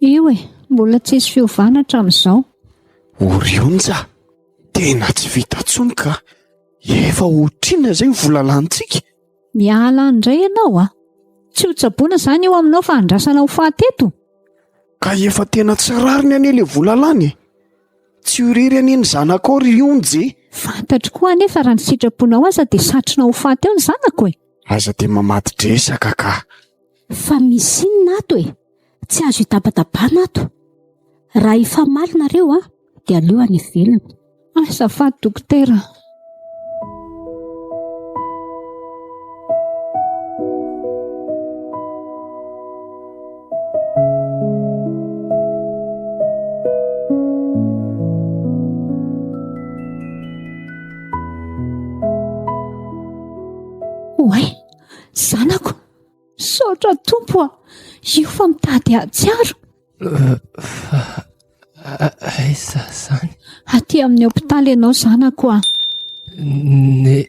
Io e, mbola tsisy fiovana hatramin'izao. Ory Onja, tena tsy vita intsony ka. Efa ohatrinona izay ny vola lanintsika? Miala any indray ianao a! Tsy ho tsaboina izany io aminao fa andrasana ho faty eto. Ka efa tena tsy rariny anie le vola lany e! Tsy ho irery anie ny zanakao ry Onja e! Fantatro koa anefa raha ny sitraponao aza dia satrinao ho faty eo ny zanako e! Aza dia mamadi-dresaka ka! Fa misy inona ato e? Tsy azo itabatabanà ato. Raha hifamaly nareo an, dia aleo any ivelany. Azafady dokotera. Oay, zanako! Misaotra Tompo a! Io fa mitady hahatsiaro. Fa aiza zany? Aty amin'ny hopitaly ianao zanako a! Neny,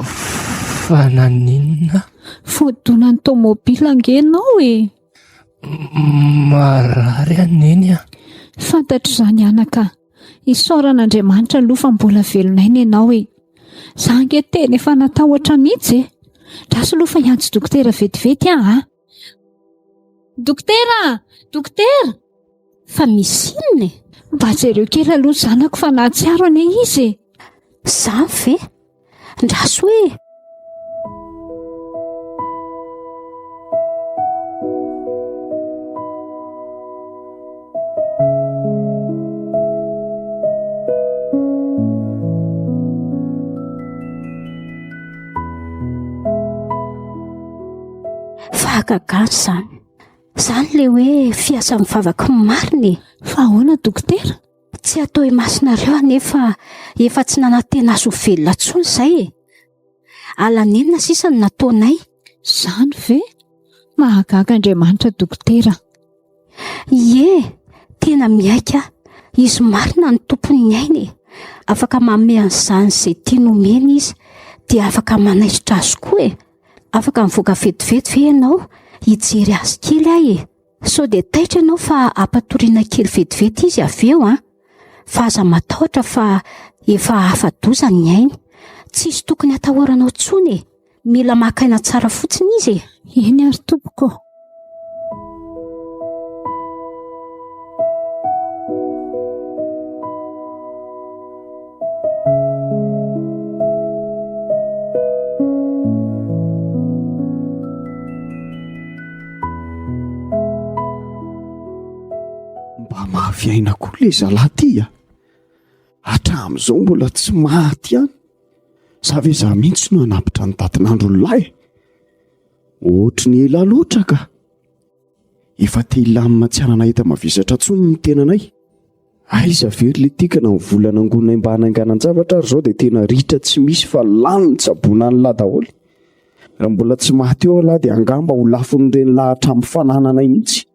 fa naninona? Voadonan'ny tômôbila ange ianao e! Marary aho Neny a! Fantatro izany anaka. Isaorana Andriamanitra aloha fa mbola velon'aina ianao e! Za ange tena efa natahotra mihitsy e! Ndraso aloha fa hiantso dokotera vetivety aho a! Dokotera! Dokotera! Fa misy inona e? Mba jereo kely aloha ny zanako fa nahatsiaro anie izy e! Zany ve? Ndraso e! Fahagagana izany. Izany ilay hoe fiasan'ny vavaky ny marina e. Fa ahoana dokotera? Tsy atao imasonareo anefa efa tsy nanantena azy ho velona intsony izay e. Alanenina sisa no nataonay. Izany ve? Mahagaga Andriamanitra dokotera. Ie, tena miaiky aho. Izy marina no tompon'ny aina e. Afaka manome an'izany izay tiany omena izy, dia afaka manaisotra azy koa e. Afaka mivoaka vetivety ve ianao hijery azy kely aho e? Sao dia taitra ianao fa ampatoriana kely vetivety izy avy eo an! Fa aza matahotra fa efa afa-doza ny ainy. Tsisy tokony hatahoranao intsony e! Mila maka aina tsara fotsiny izy e! Eny ary tompoko. Mba mafy aina koa le zalahy ty a! Hatramin'izao mbola tsy maty ihany. Sa ve za mihitsy no hanapitra ny datin'andro ny lahy? Ohatry ny ela loatra ka. Efa te hilamina tsy hanana enta-mavesatra intsony ny tenanay. Aiza ve ry letika na ny vola nangoninay mba hananganan-javatra ary izao dia tena ritra tsy misy fa lany nitsaboana an'lah daholo. Raha mbola tsy maty eo lah dia angamba ho lafon'ireny lah hatramin'ny fanananay mihitsy.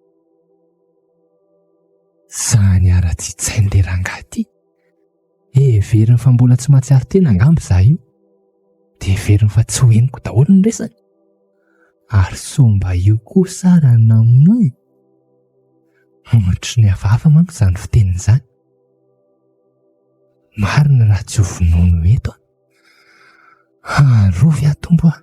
Zany haratsian-tsain'ilay rangahy ity. Heveriny fa mbola tsy mahatsiaro tena angamba izaho io. Dia heveriny fa tsy ho henoko daholo ny resany. Ary sao mba io kosa ara ny namono ahy? Ohatry ny hafahafa manko izany fiteniny izany. Marina raha tsy ho vonono eto aho. Arovy aho Tompo a!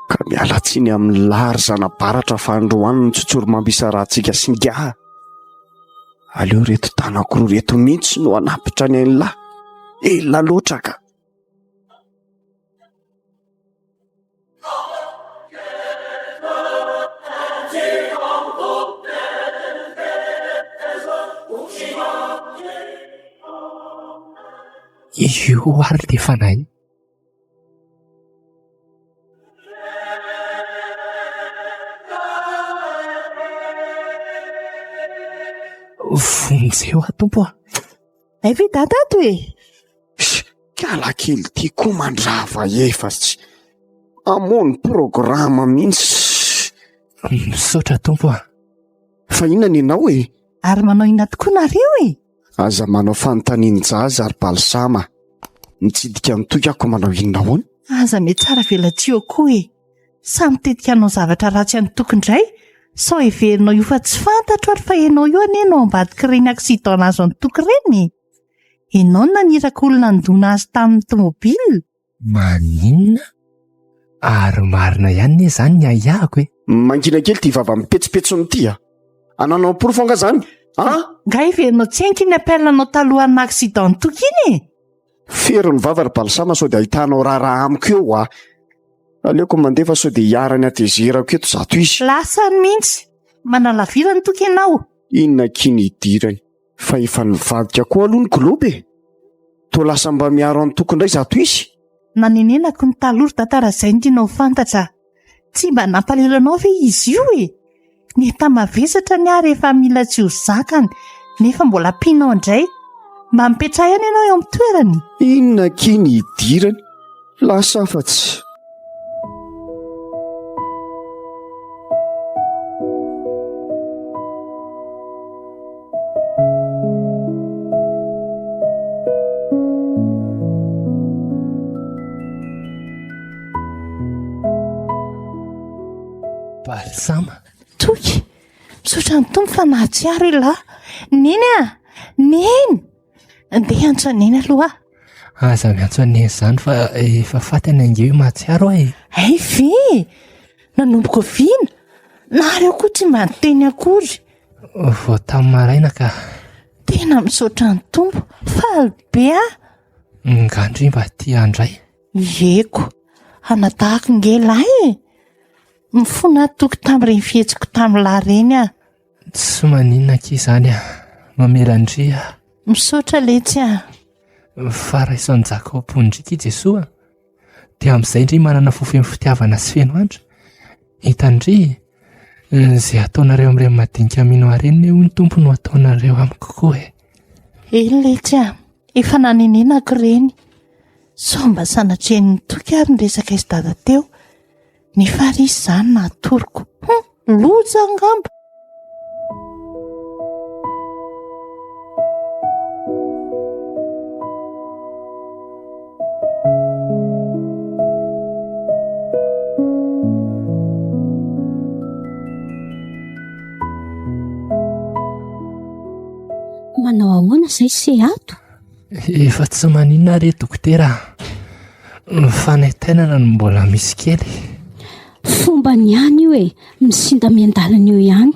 Ka miala tsiny amin'ny lahy ry zana-baratra fa androany ny tsotsorimamby isarahantsika singa. Aleo reto tanako roa reto mihitsy no hanapitra ny ain'lahy. Ela loatra ka. Io ary le fanahy. Vonjeo aho Tompo a! Hay ve dada ato e? Kala kely ty koa mandrava efa tsy hamono programa mihitsy. Misaotra Tompo a! Fa inona ny anao e? Ary manao inona tokoa nareo e? Aza manao fanontanian-jaza ry Balsama. Mitsidika an'i Toky aho ko manao inona ahoana? Aza mihatsara velatsihy eo koa e! Sa mitetika hanao zavatra ratsy an'i Toky indray? Sao heverinao io fa tsy fantatro ary fa ianao io anie no ao ambadik'ireny accident nahazo an'i Toky ireny e! Ianao no naniraka olona handona azy tamin'ny tomobile? Maninona? Ary marina ihany anie izany ny ahiahiko e! Mangina kely ity vava mipetsopetsony ity a! Ananao porofo angaha izany? An? Nga heverinao tsy haiko iny appel nanao talohan'ny accident an'i Toky iny e! Fero ny vava ry Balsama sao dia ahitanao raharaha amiko eo a! Aleoko mandefa sao dia hiharan'ny hatezerako eto zato izy. Lasany mihitsy! Manalavira ny Toky ianao! Inona akia ny hidirany fa efa nivadika koa aloha ny globe e! Toa lasa mba miaro an'i Toky indray zato izy. Nanenenako ny taloha ry dada raha izay no tianao ho fantatra. Tsy mba nampalahelo anao ve izy io e? Ny enta-mavesatra ny ahy rehefa mila tsy ho zakany nefa mbola ampianao indray. Mba mipetraha ihany ianao eo amin'ny toerany. Inona akia ny hidirany? Lasa afa-tsy. Balsama. Toky, misaotra ny Tompo fa nahatsiaro ialahy. Neny a! Neny! Ndeha hiantso an'i Neny aloha aho. Aza miantso an'i Neny izany fa efa faty any ange io mahatsiaro aho e. Hay ve! Nanomboka oviana? Nareo koa tsy mba niteny akory. Vao tamin'ny maraina ka. Tena misaotra ny Tompo, faly be aho. Nga ndry mba tia handray? Ieko, hanadahako nge lahy e! Mifona toky tamin'ireny fihetsiko tamin'ny lahy ireny aho. Tsy maninona akia izany a. Mamela an-dry aho. Misaotra letsy a. Fa raiso anjaka ao am-pon-dry ki Jesoa a. Dia amin'izay ndry manana fo feno fitiavana sy feno antra. Hitan-dry, izay ataonareo amin'ireny madinika mino ahy ireny hoy ny Tompo no ataonareo amiko koa e. Eny letsy a, efa nanenenako ireny. Sao mba sanatria ny toky ary ny resaka izy dada teo. Nefa ary izy izany natoroko. Hum, loza angamba. Manao ahoana izay se ato? Efa tsy maninona re dokotera a. Ny fanaintainana no mbola misy kely. Fombany ihany io e, misinda miandalana eo ihany.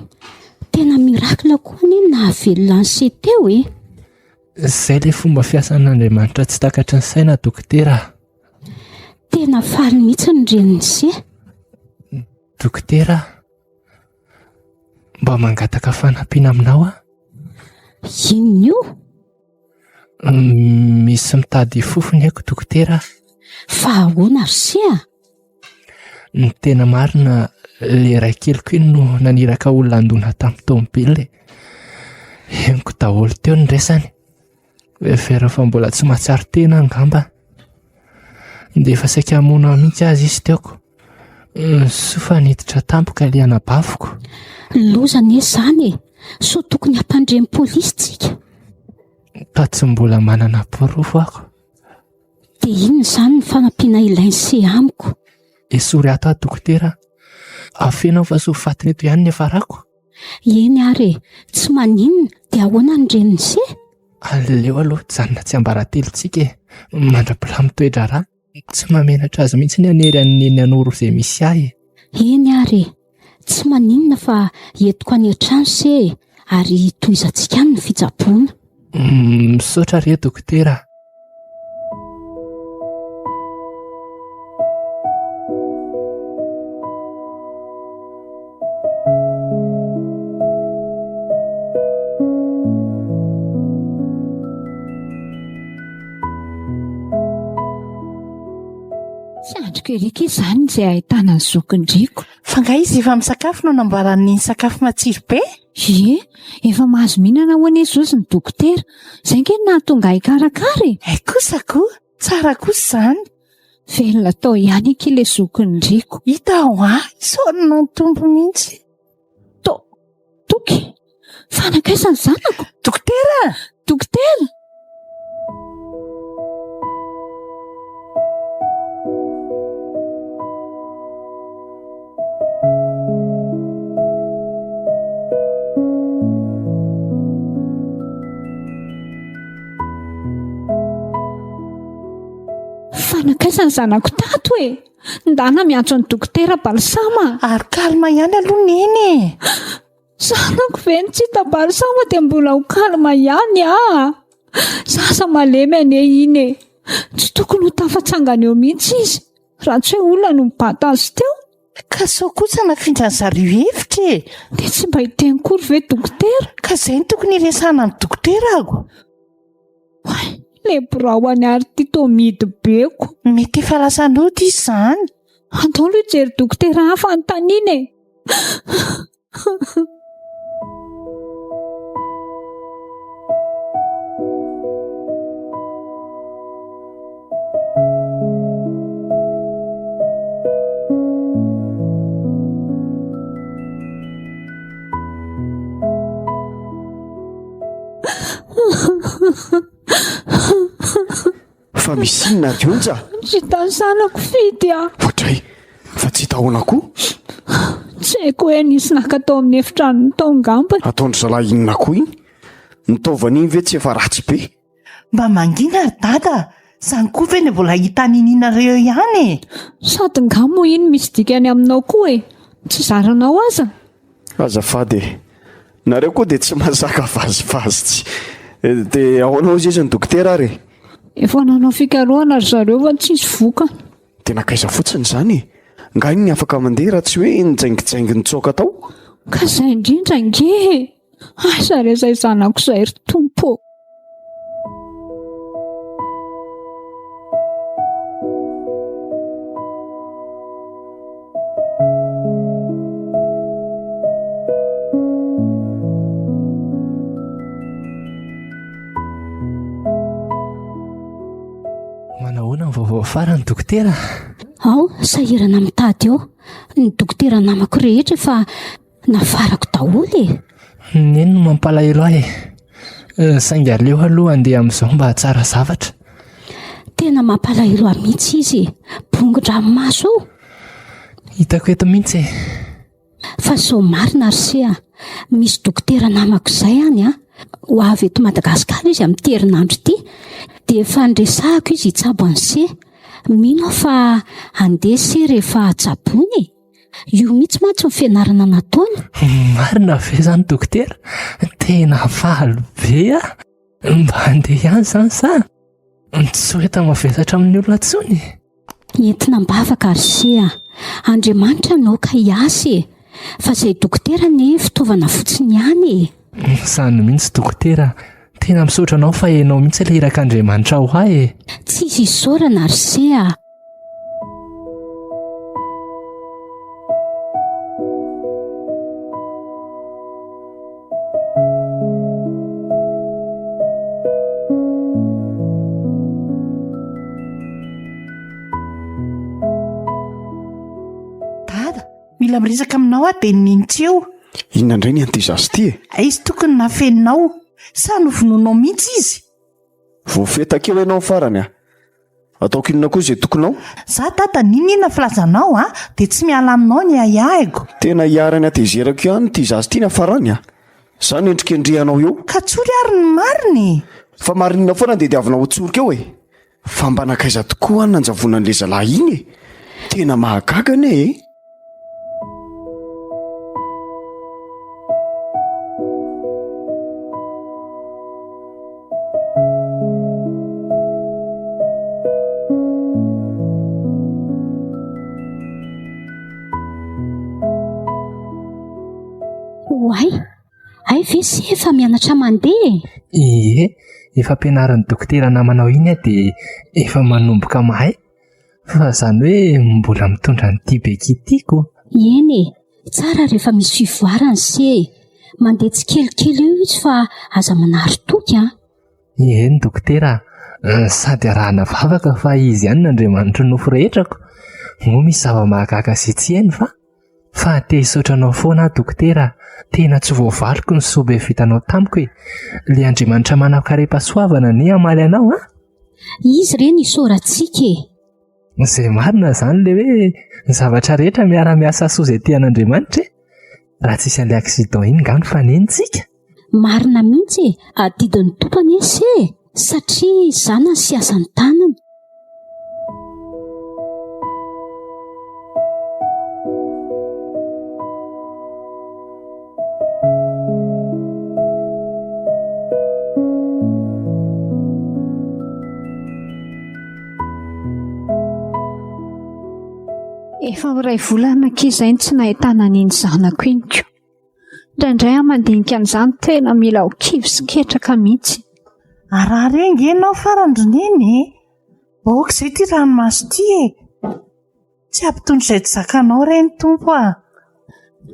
Tena miracle koa anie ny nahavelona an'i se teo e. Izay ilay fomba fiasan'Andriamanitra tsy takatry ny saina dokotera a. Tena faly mihitsy ny renin'i se. Dokotera a, mba mangataka fanampiana aminao aho. Inona io? Misy mitady fofony aiko dokotera a. Fa ahoana ry se a? Ny tena marina, le raikeliko iny no naniraka olona handona tamin'ny tomobile. Henoko daholo teo ny resany. Heverina fa mbola tsy mahatsiaro tena angamba. Dia efa saika hamono ahy mihitsy aza izy teoko. Soa fa niditra tampoka ilay anabaviko. Loza anie izany e! Sao tokony hampandre ny polisy tsika? Ka tsy mbola manana porofo aho. Dia inona izany ny fanampiana ilain'i se amiko? Esory ato aho dokotera. Afeno aho fa soa fatiny eto ihany ny hafarako. Eny ary e, tsy maninona, dia ahoana ny renin'i se? Aleo aloha hijanona tsiambaratelontsika e, mandra-pilamin'ny toe-draharaha. Tsy mahamenatra azy mihitsy ny hanery an'i Neny hanoro izay misy ahy e. Eny ary e, tsy maninona fa entiko any an-trano se e, ary tohizantsika any ny fitsaboana. Misaotra re dokotera a. Tsy andriko ery akia izany izay ahitana ny zokindriko. Fa nga izy efa misakafo no namboarany ny sakafo matsiro be? Ie, efa mahazo mihinana ho'a anie zozy ny dokotera. Izay ange no nahatonga ahy hikarakara e! Hay kosa ko! Tsara kosa izany! Velona tao ihany akia ilay zokindriko. Hita hoa, isaorana ny Tompo mihitsy. To, Toky, fa nankaiza ny zanako? Dokotera! Dokotera! Fa nankaiza ny zanako tato e? Ndana miantso an'i dokotera Balsama. Ary calme ihany aloha neny e. Zanako ve no tsy hita Balsama dia mbola ho calme ihany ah. Zaza malemy anie iny e. Tsy tokony ho tafatsangana eo mihitsy izy. Raha tsy hoe olona no nibata azy teo. Ka sao kosa nafindran'ny zareo hevitra e! Dia tsy mba hiteny kory ve dokotera? Ka izay no tokony hiresahana amin'ny dokotera ako. Oay, le birao any ary ity toa mihidy be ko. Mety efa lasa nody izy izany. Andao aloha hijery dokotera hafa anontaniana e! Fa misy inona ry Onja? Tsy hita ny zanako Fidy a! Oadray, fa tsy hita ahoana koa? Tsy haiko hoe nisy naka tao amin'ny efitranony tao angamba. Ataon-dry zalahy inona koa iny? Ny taovany iny ve tsy efa ratsy be? Mba mangina ry dada a! Izany koa ve no mbola hitanin'inareo ihany e? Sady nga moa iny misy dikany aminao koa e! Tsy zaranao aza? Azafady e! Nareo koa dia tsy mahazaka vazivazy tsy. Dia ahoana hozy izy ny dokotera ary e? Efa nanao fikarohana ry zareo fa tsisy vokany. Dia nankaiza fotsiny izany e? Nga inona afaka mandeha raha tsy hoe nijaingijaingy nitsoaka tao? Ka izay indrindra ange e! Aiza re izay zanako izay ry Tompo ô! Manahoana ny vaovao farany dokotera? Ao, sahirana mitady eo. Ny dokotera namako rehetra efa nafarako daholo e. Neny no mampalahelo ahy e. Eh, saingy aleo aloha andeha amin'izao mba hahatsara zavatra. Tena mampalahelo ahy mihitsy izy e. Bongo-dranomaso ao. Hitako eto mihitsy e. Fa zao marina ry se a! Misy dokotera namako izay any a! Ho avy eto Madagasikara izy amin'ity herinandro ity, dia efa niresahako izy hitsabo an'i se. Mino aho fa handeha se rehefa tsaboina e! Io mihitsy mantsy ny fianarana nataony. Marina ve izany dokotera? Tena faly be aho! Mba handeha ihany izany sa? Tsy ho enta-mavesatra amin'ny olona intsony e! Entina am-bavaka ry se a! Andriamanitra no aoka hiasa e! Fa izay dokotera anie fitaovana fotsiny ihany e! Izany mihitsy dokotera a! Tena misaotra anao fa ianao mihitsy ilay irak'Andriamanitra ho ahy e! Tsisy isaorana ry se a! Dada, mila miresaka aminao aho dia nino tsy eo. Inona indray ny an'ity zaza ity e? Aiza tokony nafeninao? Sa novonoinao mihitsy izy? Voafetaka eo ianao farany a! Ataoko inona koa izay tokinao? Za dada n'inon'inona filazanao a, dia tsy miala aminao ny ahiahiko. Tena iharan'ny hatezerako ihany ity zaza ity niafarany a! Za no endrikendrehanao eo. Ka tsory ary ny marina e! Fa marina foana dia diavinao ho tsoriko eo e! Fa mba nankaiza tokoa any nanjavonan'ilay zalahy iny e! Tena mahagaga anie e! Oay! Hay ve se efa mianatra mandeha e? Ie, efa ampianarin'ny dokotera namanao iny aho dia efa manomboka mahay. Fa izany hoe mbola mitondra an'ity beky ity ko. Eny e, tsara rehefa misy fivoarana se e. Mandeha tsikelikely eo izy fa aza manary toky an. Eny dokotera a, sady arahana vavaka fa izy ihany no Andriamanitry ny nofo rehetrako. Moa misy zava-mahagaga izay tsy hainy va? Fa te hisaotra anao foana aho dokotera a! Tena tsy voavaliko ny soa be vitanao tamiko e! Ilay Andriamanitra manam-karem-pahasoavana anie hamaly anao a! Izy re no isaorantsika e! Izay marina izany ilay hoe ny zavatra rehetra miara-miasa soa izay tia an'Andriamanitra e! Raha tsisy an'ilay accident iny nga nifanentsika? Marina mihitsy e! Adidin'ny Tompo anie se e! Satria zanany sy asan'ny tanany. Efa ho iray volana akia izay no tsy nahitana an'iny zanako iny ko. Indraindray aho mandinika an'izany tena mila ho kivy sy ketraka mihitsy. Harary ange ianao farany ry Neny e! Aoka izay ity ranomaso ity e! Tsy hampitondra izay tsy zakanao re ny Tompo a!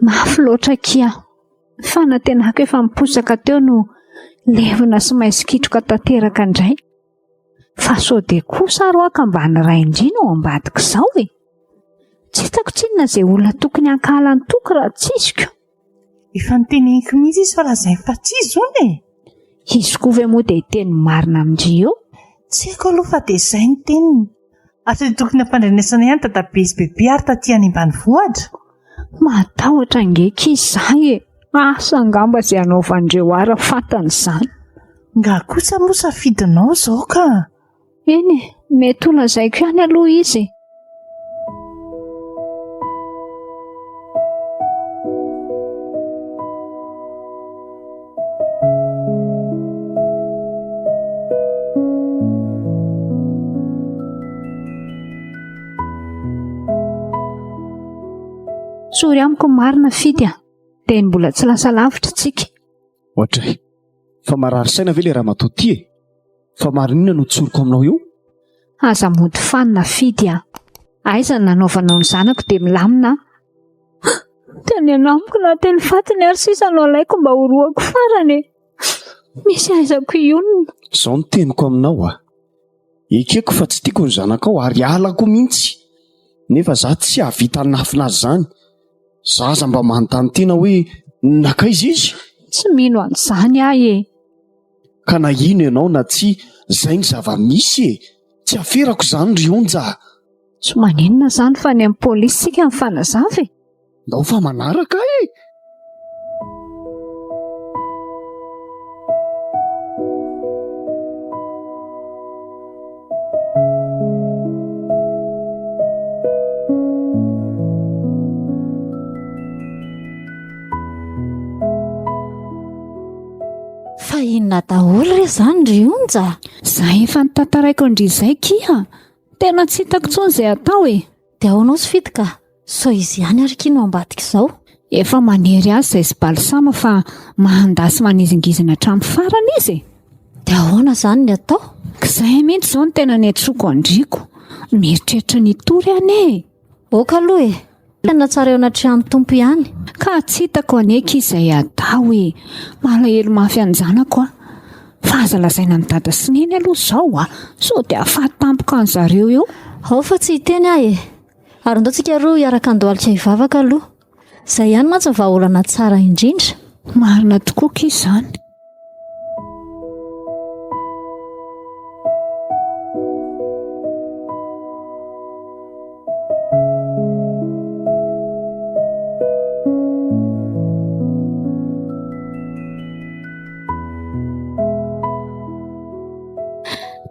Mafy loatra akia. Ny fanantenako efa niposaka teo no levona sy maizin-kitroka tanteraka indray. Fa sao dia kosa ary hoa ka mba ny rain-dry no ao ambadik'izao e! Tsy hitako tsinona izay olona tokony hankahala an'i Toky raha tsy izy ko! Efa noteneniko mihitsy izy fa lazainy fa tsy izy hono e! Izy koa ve moa dia hiteny ny marina amin-dry eo? Tsy haiko aloha fa dia izay ny teniny. Ary tsy dia tokony hampandrenesana ihany dadabe sy bebe ary taty any ambanivohitra? Matahotra ange akia izaho e! Asa angamba izay hanaovan-dreo ahy raha fantany izany. Nga kosa moa safidinao izao ka! Eny e, mety ho lazaiko ihany aloha izy e! Tsory amiko ny marina Fidy a! Dia ny mbola tsy lasa lavitra tsika. Oadray! Fa marary saina ve ilay ramatoa ity e? Fa marina inona no tsoriko aminao eo? Aza mody fanina Fidy a! Aiza no nanaovanao ny zanako dia milamina a! Teneno amiko na teny fatiny ary sisa no alaiko mba horohako farany e! Misy aizako hionona. Izao no teniko aminao a! Ekeko fa tsy tiako ny zanakao ary halako mihitsy. Nefa za tsy hahavita hanafina azy izany. Za aza mba manontany tena hoe nankaiza izy? Tsy mino an'izany aho e! Ka na hino ianao na tsia, izay ny zava-misy e! Tsy aferako izany ry Onja a! Tsy maninona izany fa any amin'ny polisy isika mifanazava e! Ndao fa manaraka e! Fa inona daholo re izany ry Onja? Izay efa notantaraiko an-dry izay kia! Tena tsy hitako intsony izay atao e! Dia ahoana hozy Fidy ka? Sao izy ihany ary kia no ambadika izao? Efa manery azy izay sy balsama fa mandà sy manizingizina hatramin'ny farany izy e! Dia ahoana izany ny atao? K'izay mihitsy izao no tena niantsoako an-dRiko. Mieritreritra ny hitory anie e! Ok aloha e! Tena tsara eo anatrehan'ny Tompo ihany. Ka tsy hitako anie akia izay atao e! Malahelo mafy an-janako aho. Fa aza lazaina amin'i Dada sy Neny aloha izao a! Sao dia hahafaty tampoka an'zareo eo. Ao fa tsy hiteny aho e! Ary ndao tsika roa hiaraka handohalika hivavaka aloha. Izay ihany mantsy ny vahaolana tsara indrindra. Marina tokoa akia izany.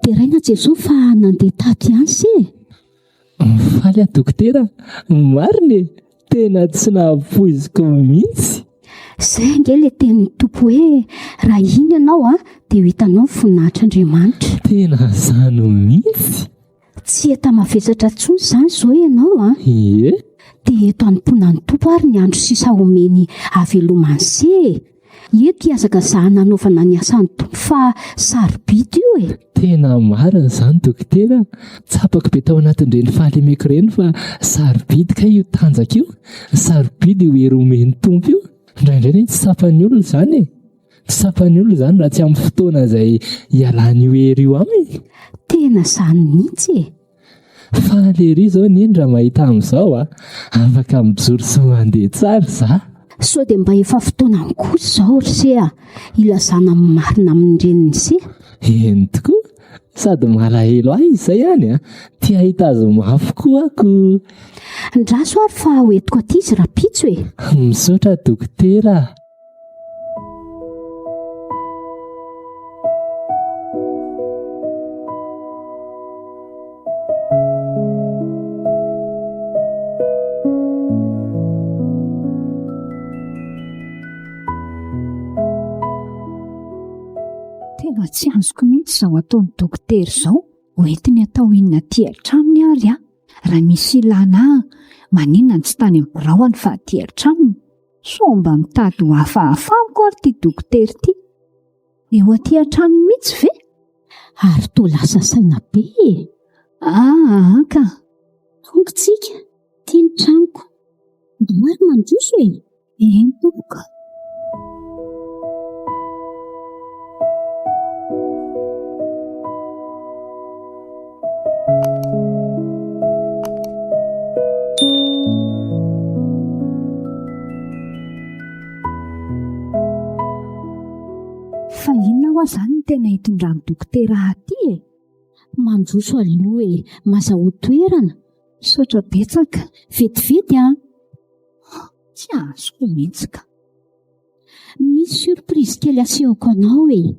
Deraina Jesoa fa nandeha tato ihany se e! Faly aho dokotera, marina e! Tena tsy nahapoiziko mihitsy. Zay ange le tenin'ny Tompo hoe raha hino ianao a dia ho hitanao ny voninahitr'Andriamanitra. Tena zany mihitsy. Tsy enta-mavesatra intsony izany izao ianao an! Ie. Dia eto hanompoana ny Tompo ary ny andro sisa omeny havelomany se e! Eto hihazakazahana hanaovana ny asan'ny Tompo fa sarobidy io e! Tena marina izany dokotera a! Tsapako be tao anatin'ireny fahalemeko ireny fa sarobidy kay io tanjaka io, sarobidy io hery omen'ny Tompo io. Indraindray anie tsy tsapan'ny olona izany e! Tsy tsapan'ny olona izany raha tsy amin'ny fotoana izay ialan'io hery io aminy. Tena izany mihitsy e! Faly ery izao Neny raha mahita amin'izao a! Afaka mijoro sy mandeha tsara za. Sao dia mba efa fotoanany kosa izao ry se a! Hilazana ny marina amin'ny reniny se. Eny tokoa! Sady malahelo ahy izy izay any a! Te hahita azy mafy koa aho ko! Ndraso ary fa hoentiko aty izy rahampitso e! Misaotra dokotera a! Tena tsy azoko mihitsy izao ataon'ny dokotera izao. Hoentiny atao inona aty an-tranony ary aho? Raha misy ilana ahy, maninona no tsy tany amin'ny biraony fa aty an-tranony? Sao mba mitady ho hafahafa amiko ary ity dokotera ity? Eo aty an-tranony mihitsy ve? Ary toa lasa saina be e! Aa ka! Tonga tsika, ity ny tranoko. Ndao ary mandroso e! Eny tompoko. Fa inona hoa izany no tena itondran'ny dokotera ahy aty e? Mandroso aloha e, mazahoa toerana. Misaotra betsaka. Vetivety an! Tsy azoko mihitsy ka. Misy surprise kely asehoko anao e.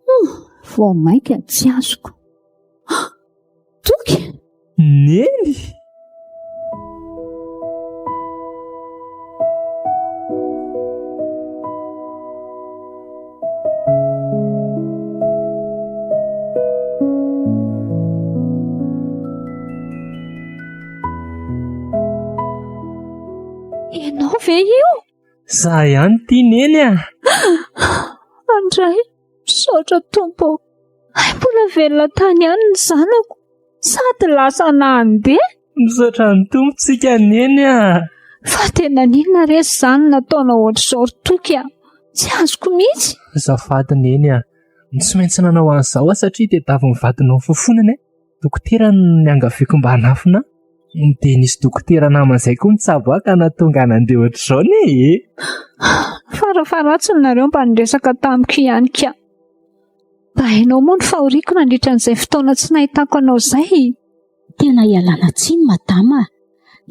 Oh, vao mainka tsy azoko. Toky! Neny! Ianao ve io? Za ihany ity Neny a! Andray, misaotra Tompo ô! Hay mbola velona tany ihany ny zanako sady lasa nandeha. Misaotra ny Tompo tsika Neny a! Fa tena n'inona re izany nataonao ohatr'izao ry Toky a! Tsy azoko mihitsy. Azafady Neny a! Tsy maintsy nanao an'izao aho satria tadiavin'ny vadinao fofonana e! Dokotera no niangaviako mba hanafina ahy. Dia nisy dokotera namana izay koa nitsabo ahy ka nahatonga ahy nandeha ohatr'izao anie e! Farafaharatsiny nareo mba niresaka tamiko ihany ka. Mba hainao moa ny fahoriako nandritra an'izay fotoana tsy nahitako anao izay. Tena ialana tsiny madama a!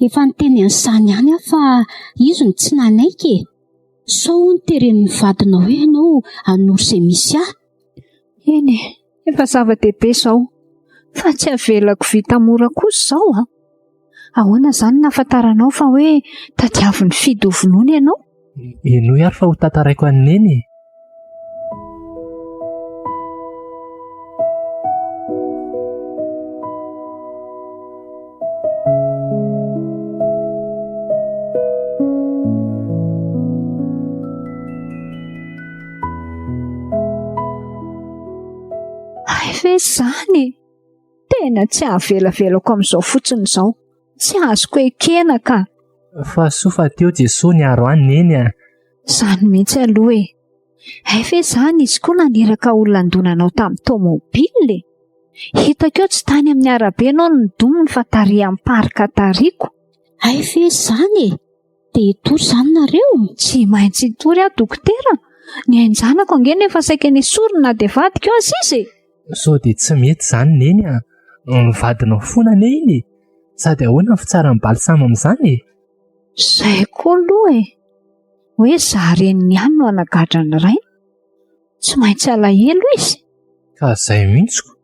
Efa niteny an'izany ihany aho fa izy no tsy nanaiky e! Sao hono teren'ny vadinao eo ianao hanoro izay misy ahy. Eny e, efa zava-dehibe izao, fa tsy avelako vita mora kosa izao an! Ahoana izany no nahafantaranao fa hoe tadiavin'i Fidy ho vonoina ianao? Henoy ary fa ho tantaraiko an'i Neny e! Hay ve izany e? Tena tsy avelavelako amin'izao fotsiny izao. Tsy azoko ekena ka. Fa soa fa teo Jesoa niaro ahy Neny a. Izany mihitsy aloha e. Hay ve izany izy koa naniraka olona handona anao tamin'ny tômôbila e? Hitako eo tsy tany amin'ny arabe ianao no nidominy fa tary amin'ny parc tariko. Hay ve izany e? Dia hitory izany nareo? Tsy maintsy hitory aho dokotera. Ny ain-janako ange no efa saika nesoriny na dia vadiko aza izy e. Sao dia tsy mety izany Neny a! Ny vadinao foana anie iny e! Sady ahoana ny fitsaran'i Balsam amin'izany e? Izay koa aloha e! Hoe izaho reniny ihany no hanagadra ny rainy? Tsy maintsy alahelo izy. Ka izay mihitsy ko!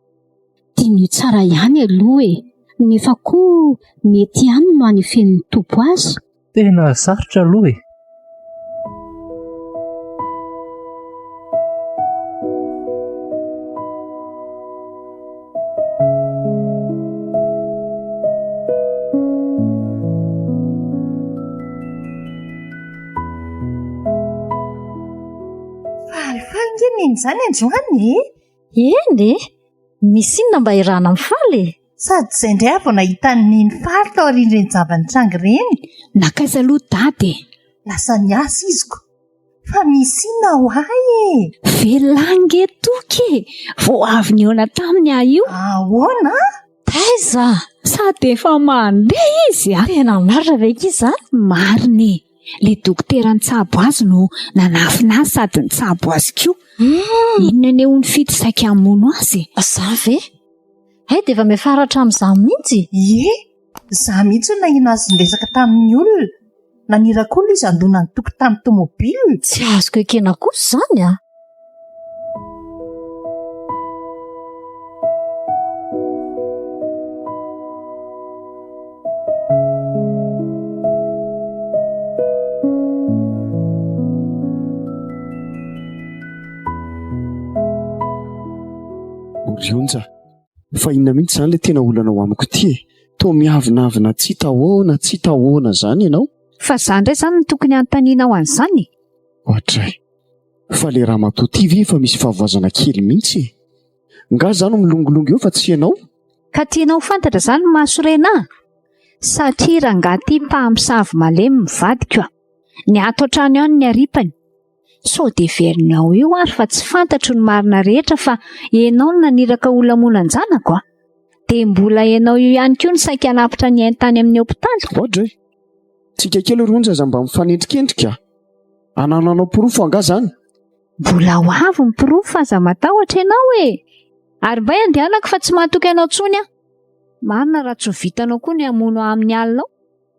Diniho tsara ihany aloha e! Nefa koa mety ihany no hanefen'ny Tompo azy. Tena sarotra aloha e! Falifaly nge neny izany androany e! Eny e! Misy inona mba irahana mifaly e? Sady izay indray aho vao nahita an'i Neny faly taorian'ireny zava-nitranga ireny. Nankaiza aloha Dada e? Lasa niasa izy ko. Fa misy inona ho ahy e? Velona ange Toky e! Vao avy nihaona taminy aho io. Ahoana? Taiza? Sady efa mandeha izy a! Tena marina ve akia izany? Marina e! Ilay dokotera nitsabo azy no nanafina azy sady nitsabo azy koa. Inona anie hono Fidy saika hamono azy e? Za ve? Hay dia efa miafara hatramin'izany mihitsy? Ie! Za mihitsy no naheno azy niresaka tamin'ny olona. Naniraka olona izy handona ny Toky tamin'ny tomobilina. Tsy azoko ekena kosa izany a! Ry Onja, fa inona mihitsy izany ilay tena olanao amiko ity e? Toa miavonavona tsy hita ahoana tsy hita ahoana izany ianao. Fa za indray izany no tokony hanontanianao an'izany e? Oadray! Fa ilay ramatoa ity ve efa misy fahavoazana kely mihitsy e? Nga za no milongilongy eo fa tsy ianao? Ka tianao ho fantatra izany ny mahasorena ahy? Satria rangahy ity mpamosavy malemy ny vadiko a! Ny ato an-trano ihany ny aripany. Sao dia heverinao eo ary fa tsy fantatro ny marina rehetra fa ianao no naniraka olona hamono an-janako a! Dia mbola ianao io ihany koa no saika hanapitra ny ainy tany amin'ny hopitaly. Oadray! Tsika kely ry Onja aza mba mifanendrikendrika a! Anananao porofo angaha izany? Mbola ho avy ny porofo fa aza matahotra ianao e! Ary mbay andehanako fa tsy mahatoky anao intsony aho. Marina raha tsy ho vitanao koa ny hamono ahy amin'ny alina ao.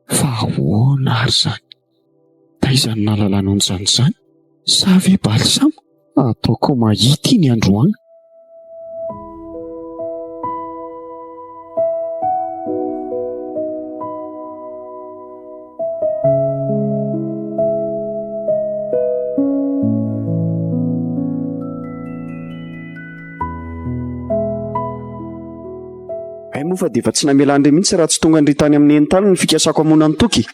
Fa ahoana ary izany? Taiza no nahalalanao an'izany izany? Sa ve balsam? Ataoko mahita iny androany. Hay moa fa dia efa tsy namela an-dry mihitsy raha tsy tonga an-dry tany amin'ny neny tany ny fikasako hamono an'i Toky.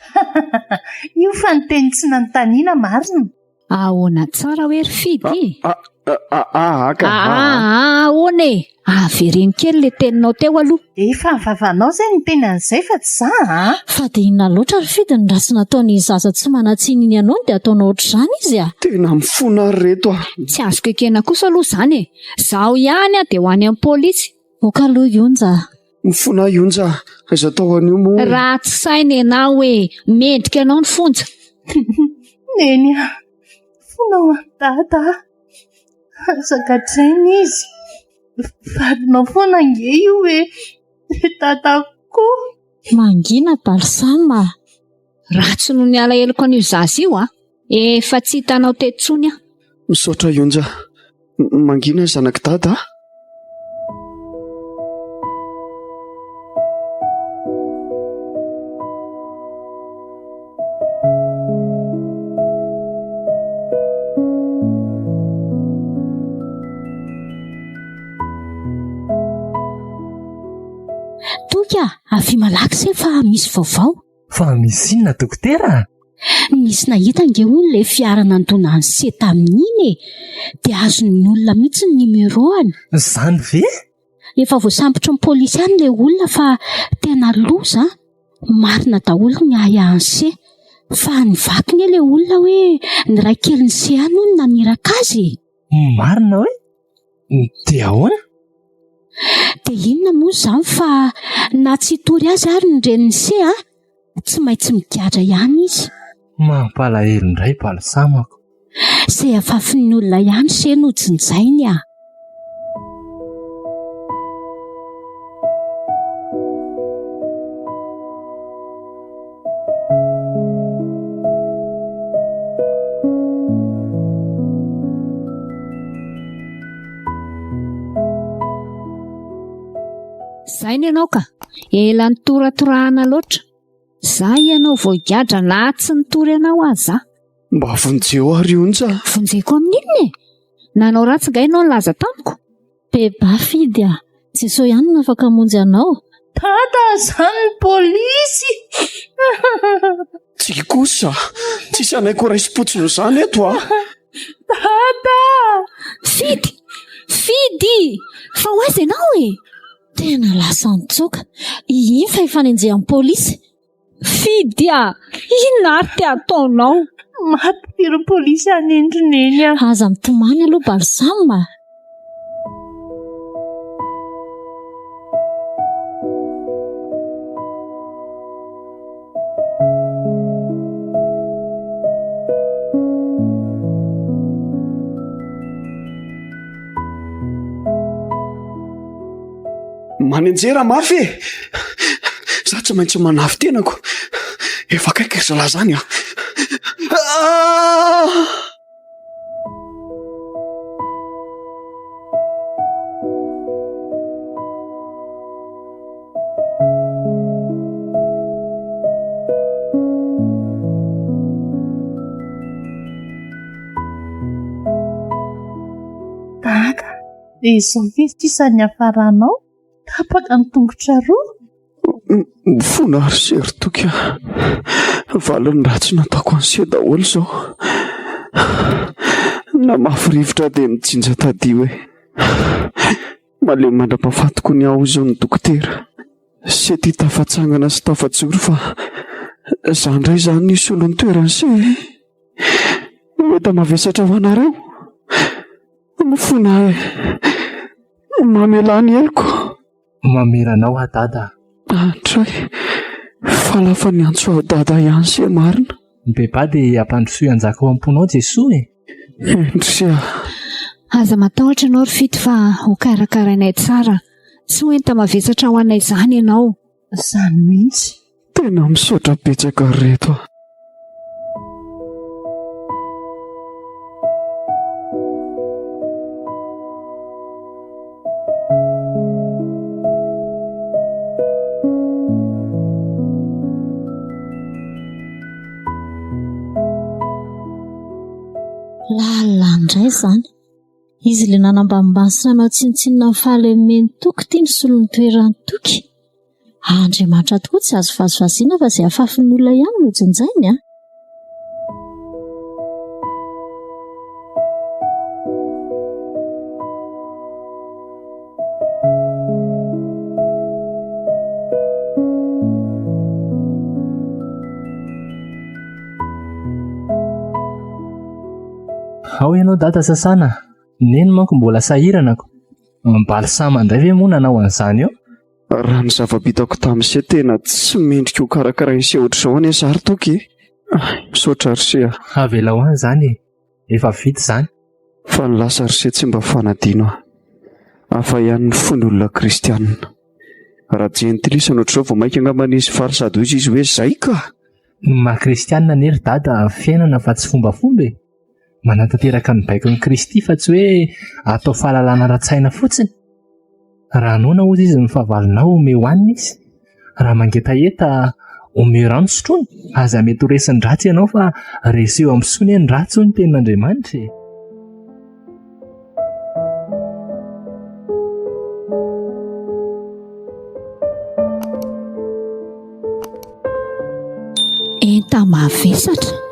Io fa niteny tsy nanontaniana marina. Ahoana tsara hoe ry Fidy? Aa ka. Aa ahoana e? Avereno kely le teninao teo aloha. Efa ny vavanao izay niteny an'izay fa tsy za a! Fa dia inona loatra ry Fidy ny ratsy nataon'iny zaza tsy manan-tsiny iny anao no dia ataonao ohatr'izany izy a? Tena mifona ary reto a! Tsy azoko ekena kosa aloha izany e! Zaho ihany dia ho any amin'ny polisy. Ok aloha i Onja a! Mifona i Onja a! Aiza atao an'io moa? Ratsy saina ianao e! Mendrika anao ny fonja. Neny a! Fona ho an'i Dada a! Aza gadraina izy. Vadinao foana ange io e! Dada koa. Mangina Balsam a! Ratsy noho ny alaheloko an'io zaza io a! Efa tsy hitanao teto intsony aho. Misaotra Yonja. Mangina ny zanak'i Dada a! Toky a, avia malaky se fa misy vaovao. Fa misy inona dokotera? Nisy nahita ange hono ilay fiara nandona an'i Se tamin'iny e! Dia azon'ny olona mihitsy ny numéro-ny. Izany ve? Efa voasambotry ny polisy any ilay olona fa tena loza an! Marina daholo ny ahiahin'i Se. Fa nivaky anie ilay olona hoe ny raikelin'i Se ihany hono naniraka azy e! Marina hoe? Dia ahoana? Dia inona moa izany fa na tsy hitory azy ary ny renin'i Se an, tsy maintsy migadra ihany izy. Mampalahelo indray balsamako. Izay afafin'ny olona ihany se no jinjainy a! Zay ny anao ka. Ela nitoratorahana loatra. Za ianao vao higadra na tsy nitory anao aza. Mba vonjeo ary Onja. Vonjeko amin'inona e? Nanao ratsy nga ianao nilaza tamiko? Beba Fidy a! Jesoa ihany no afaka hamonjy anao. Dada zany ny polisy! Tsy kosa! Tsisy anay ko raisim-potsiny izany eto a! Dada! Fidy! Fidy! Fa ho aiza ianao e? Tena lasa nitsoaka. Iny fa efa nenjehan'ny polisy. Fidy a! Inona ary ty ataonao? Maty ireo polisy hanendry Neny a! Aza mitomany aloha Balsam a! Manenjera mafy e! Za tsy maintsy manafy tenako. Efa akaiky ry zalahy zany a. Ah! Dada, dia izao ve sisa ny hafaranao? Tapaka ny tongotra roa? Mifona ary sy ry Toky a. Valin'ny ratsy nataoko an'i se daholo izao. Namafy rivotra dia nijinja tadio e. Malemy mandra-pahafatiko ny aho izao ny dokotera. Se ty tafatsangana sy tafajoro fa za indray izany ny solon'ny toeran'i se e. Mety mavesatra ho anareo. Mifona e. Mamelà ny heloko. Mamela anao aho dada. Andray, fa lafa niantso aho dada ihany se marina. Mibebaha dia ampandrosoy hanjaka ao am-ponao Jesoa e. Hendry a. Aza matahotra ianao ry Fito fa ho karakarainay tsara. Tsy ho enta-mavesatra ho anay izany ianao. Izany mihitsy. Tena misaotra betsaka ry reto a. Lalina indray izany. Izy ilay nanambanimbany sy nanao tsinontsinona ny fahalemen'i Toky ity no solon'ny toeran'i Toky. Andriamanitra tokoa tsy azo vazivaziana fa izay afafin'ny olona ihany no jinjainy a! Ao ianao dada sasana, neny manko mbola sahirana ko. Balsama indray ve moa nanao an'izany eo? Raha ny zava-bitako tamin'i se tena tsy mendrika ho karakarain'i se ohatr'izao anie za ry Toky e! Misaotra ry se a! Avelao any izany e! Efa vita izany. Fa ny lasa ry se tsy mba fanadino ahy. Hafa ihany ny fon'ny olona kristianina. Raha jentilisa no ohatr'izao vao mainka angambany izy faly sady hoy izy hoe zay ka! Ny maha kristianina anie ry dada fiainana fa tsy fombafomba e! Manatanteraka ny baikon'i Kristy fa tsy hoe atao fahalalana ara-tsaina fotsiny. Raha noana hozy izy ny fahavalonao omeo hanina izy. Raha mangetaheta omeo rano sotroiny. Aza mety ho resin'ny ratsy ianao fa reseo amin'ny soa anie ny ratsy hoy ny tenin'Andriamanitra e. Enta-mavesatra.